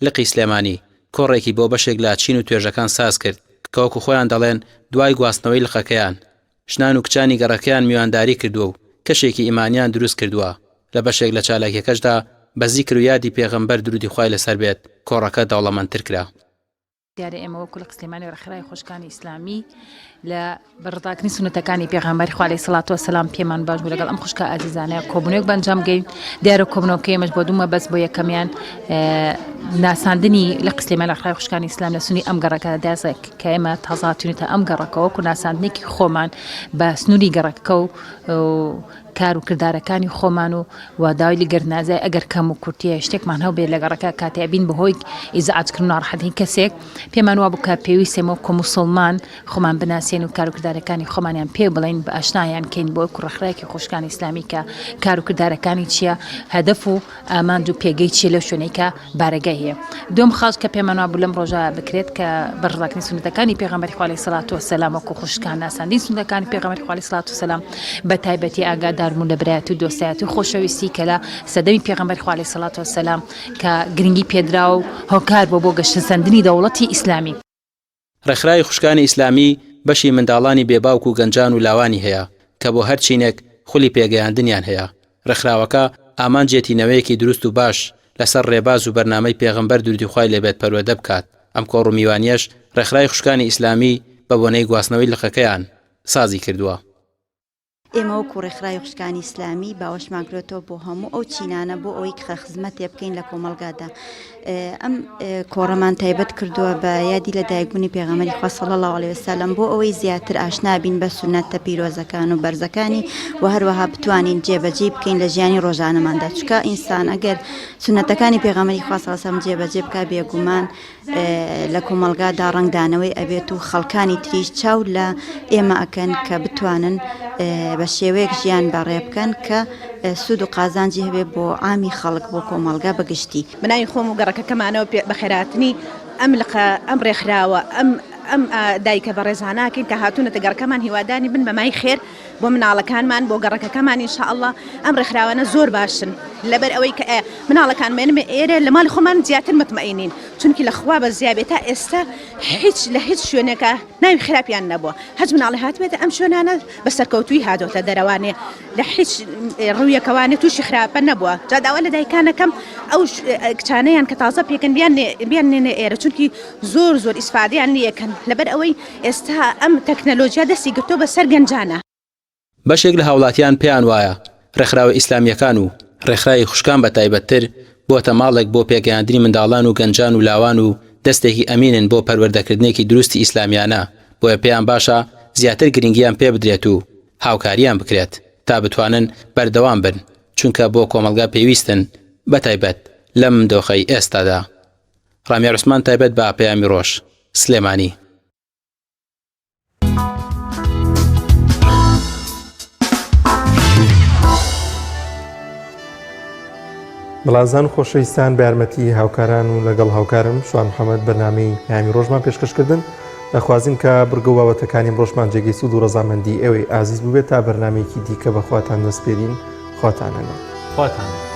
لقی سلێمانی کۆڕێکی بۆ بەشێک لە چین و توێژەکان ساز کرد کە وەکو خۆیان دەڵێن دوای گواستنەوەی لقەکەیان ژنان و کچانی گەڕەکەیان میوانداری کردووە و کەشێکی ئیمانیان دروست کردووە، لە بەشێک لە چالاکیەکەشدا بە زیکر و یادی پێغەمبەر درودی خوای لەسەر بێت کۆڕەکە دەوڵەمەندتر کرا. دیارە ئێمە وەکو لق سلێمانی و ڕێکخراوی خوشکانی ئیسلامی لە بەڕداکردنی سوننەتەکانی پێغەمبەری خوا عەلەیهی سڵات وەسەلام پێمان باش بوو لەگەڵ ئەم خوشکە ئازیزانە کۆبوونەوەک بەنجام گەین دیارە کۆبوونەوەکەی ئێمەش بۆ دوو مەبەست بۆ یەکەمیان ناساندنی لق سلێمانی ڕێکخراوی خوشکانی ئیسلام لە سنووری ئەم گەڕەکە دازێک کە ئێمە تازە هاتوینەتە ئەم گەڕەکە وەکو ناساندنێکی خۆمان بە سنووری گەڕەکەکە و کار و کردارەکانی خۆمان و و داوای لێگەردنازای ئەگەر کەم و کورتیە شتێکمان هەبێت لە گەڕەکە کاتێ ئەبین بەهۆی ئیزعاجکردن و ناڕەحەتی کەسێک پێمان وابوو کە پێویستە ئێمە وەکو موسڵمان خۆمان بناسێن و کار و کردارەکانی خۆمانیان پێ بڵێین بە ئاشنایان کەین بۆ کوڕەخرایەکی خۆشکانی ئیسلامی کە کار و کردارەکانی چییە هەدەف و ئامانج و پێگەی چیە لەو شوێنەی کە بارەگای هەیە. دووەم خاڵ کە پێمان وابوو لەم ڕۆژە بکرێت کە بە ڕزاکردنی سوننەتەکانی پێغەمبەری خوا عەلەیهی سڵات وسلام وەکو خوشکان ناساندنی سوننەتەکانی پێغەمبەری خوا عەلەیهی سڵات وسلام بە تایبەتی ئاگادار بوون لە برایەتی و دۆستایەتی و خۆشەویستی کە لە سەردەمی پێغەمبەری خوا عەلەیهی سڵات وسلام کە گرنگی پێدرا و هۆکار بووە بۆ گەشەسەندنی دەوڵەتی ئیسلامی. ڕێکخراوی خوشکانی ئیسلامی بەشی منداڵانی بێ باوک و گەنجان و لاوانی هەیە کە بۆ هەر چینێک خولی پێگەیاندنیان هەیە، ڕێکخراوەکە ئامانجیەتی نەوەیەکی دروست و باش لەسەر ڕێباز و بەرنامەی پێغەمبەر دروودی خوای لێبێت پەروەردە بکات، ئەم کۆڕ و میوانیەش ڕێکخراوی خوشکانی ئیسلامی بە بۆنەی گواستنەوەی لقەکەیان سازی کردووە. ئێمە وەکو ڕێکخراوی خوشکانی ئیسلامی باوەشمان کرێتەوە بۆ هەموو ئەو چینانە بۆ ئەوەی کە خزمەتێ بکەین لە کۆمەڵگادا ئەم کۆڕەمان تایبەت کردووە بە یادی لە دایکبوونی پێغەمبەری خوا صلی الله علیه وسلم بۆ ئەوەی زیاتر ئاشنا بین بە سوننەتە پیرۆزەکان و بەرزەکانی و هەروەها بتوانین جێبەجێی بکەین لە ژیانی ڕۆژانەماندا چونکە ئینسان ئەگەر سوننەتەکانی پێغەمبەری خوا صلی الله علیه وسلم جێبەجێ بکات بێگومان لە کۆمەڵگادا ڕەنگدانەوەی ئەبێت و خەڵکانی تریش چاو لە ئێمە ئەکەن کە بتوانن بە شێوەیەک ژیان بەڕێ بکەن کە سوود و قازانجی هەبێ بۆ عامی خەڵک بۆ کۆمەڵگا بە گشتی. بە ناوی خۆم و گەڕەکەکەمانەوە بەخێرهاتنی ئەم لقە، ئەم ڕێکخراوە، ئەم ئەم دایکە بەڕێزانە ئەکەین کە هاتوونەتە گەڕەکەمان هیواداری بن بە مای خێر بۆ مناڵەکانمان بۆ گەڕەکەکەمان ان شاء اللە ئەم ڕێکخراوانە زۆر باشن لەبەر ئەوەی کە مناڵەکان مێنمێ ئێرە لە ماڵی خۆمان زیاتر متمەئینین چونکی لە خوا بە زیابێ تا ئێستا هیچ لە هیچ شوێنێکە ناوی خراپیان نەبووە هەچ مناڵی هاتبێتە ئەم شوێنانە بە سەرکەوتووی هاتۆتە دەرەوانێ لە هیچ ڕوویەکەوانێ تووشی خراپە نەبووە جا داوا لە دایکانەکەم ئەو کچانەیان کە تازە پێکەن بیان بیان نێنێ ئێرە چونکی زۆر زۆر ئیسفادەیان لێکەن لەبەر ئەوەی ئێستا ئەم تەکنەلۆجیا دەستی گرتووە بەسەر گەنجانا. بەشێک لە هاوڵاتیان پێیان وایە ڕێکخراوە ئیسلامییەکان و ڕێکخراوی خوشکان بە تایبەتتر بۆتە ماڵێک بۆ پێگەیاندنی منداڵان و گەنجان و لاوان و دەستێکی ئەمینن بۆ پەروەردەکردنێکی دروستی ئیسلامیانە، بۆیە پێیان باشە زیاتر گرنگیان پێ بدرێت و هاوکاریان بکرێت تا بتوانن بەردەوام بن، چونکە بۆ کۆمەڵگا پێویستن بەتایبەت لەم دۆخەی ئێستادا. ڕامیار عوسمان تایبەت بە پەیامی ڕۆژ، سلێمانی. بەڵازان و خۆشەویستان بە یارمەتی هاوکاران و لەگەڵ هاوکارم شوان محەممەد بەرنامەی پەیامی ڕۆژمان پێشکەشکردن دەخوازین کە بڕگە و بابەتەکانی ڕۆژمان جێگەی سوود و ڕەزامەندی ئێوەی ئازیز بووبێت تا بەرنمەیەکی دیکە بەخواتان دەسپێرین خواتان لەگەڵ. خواتان.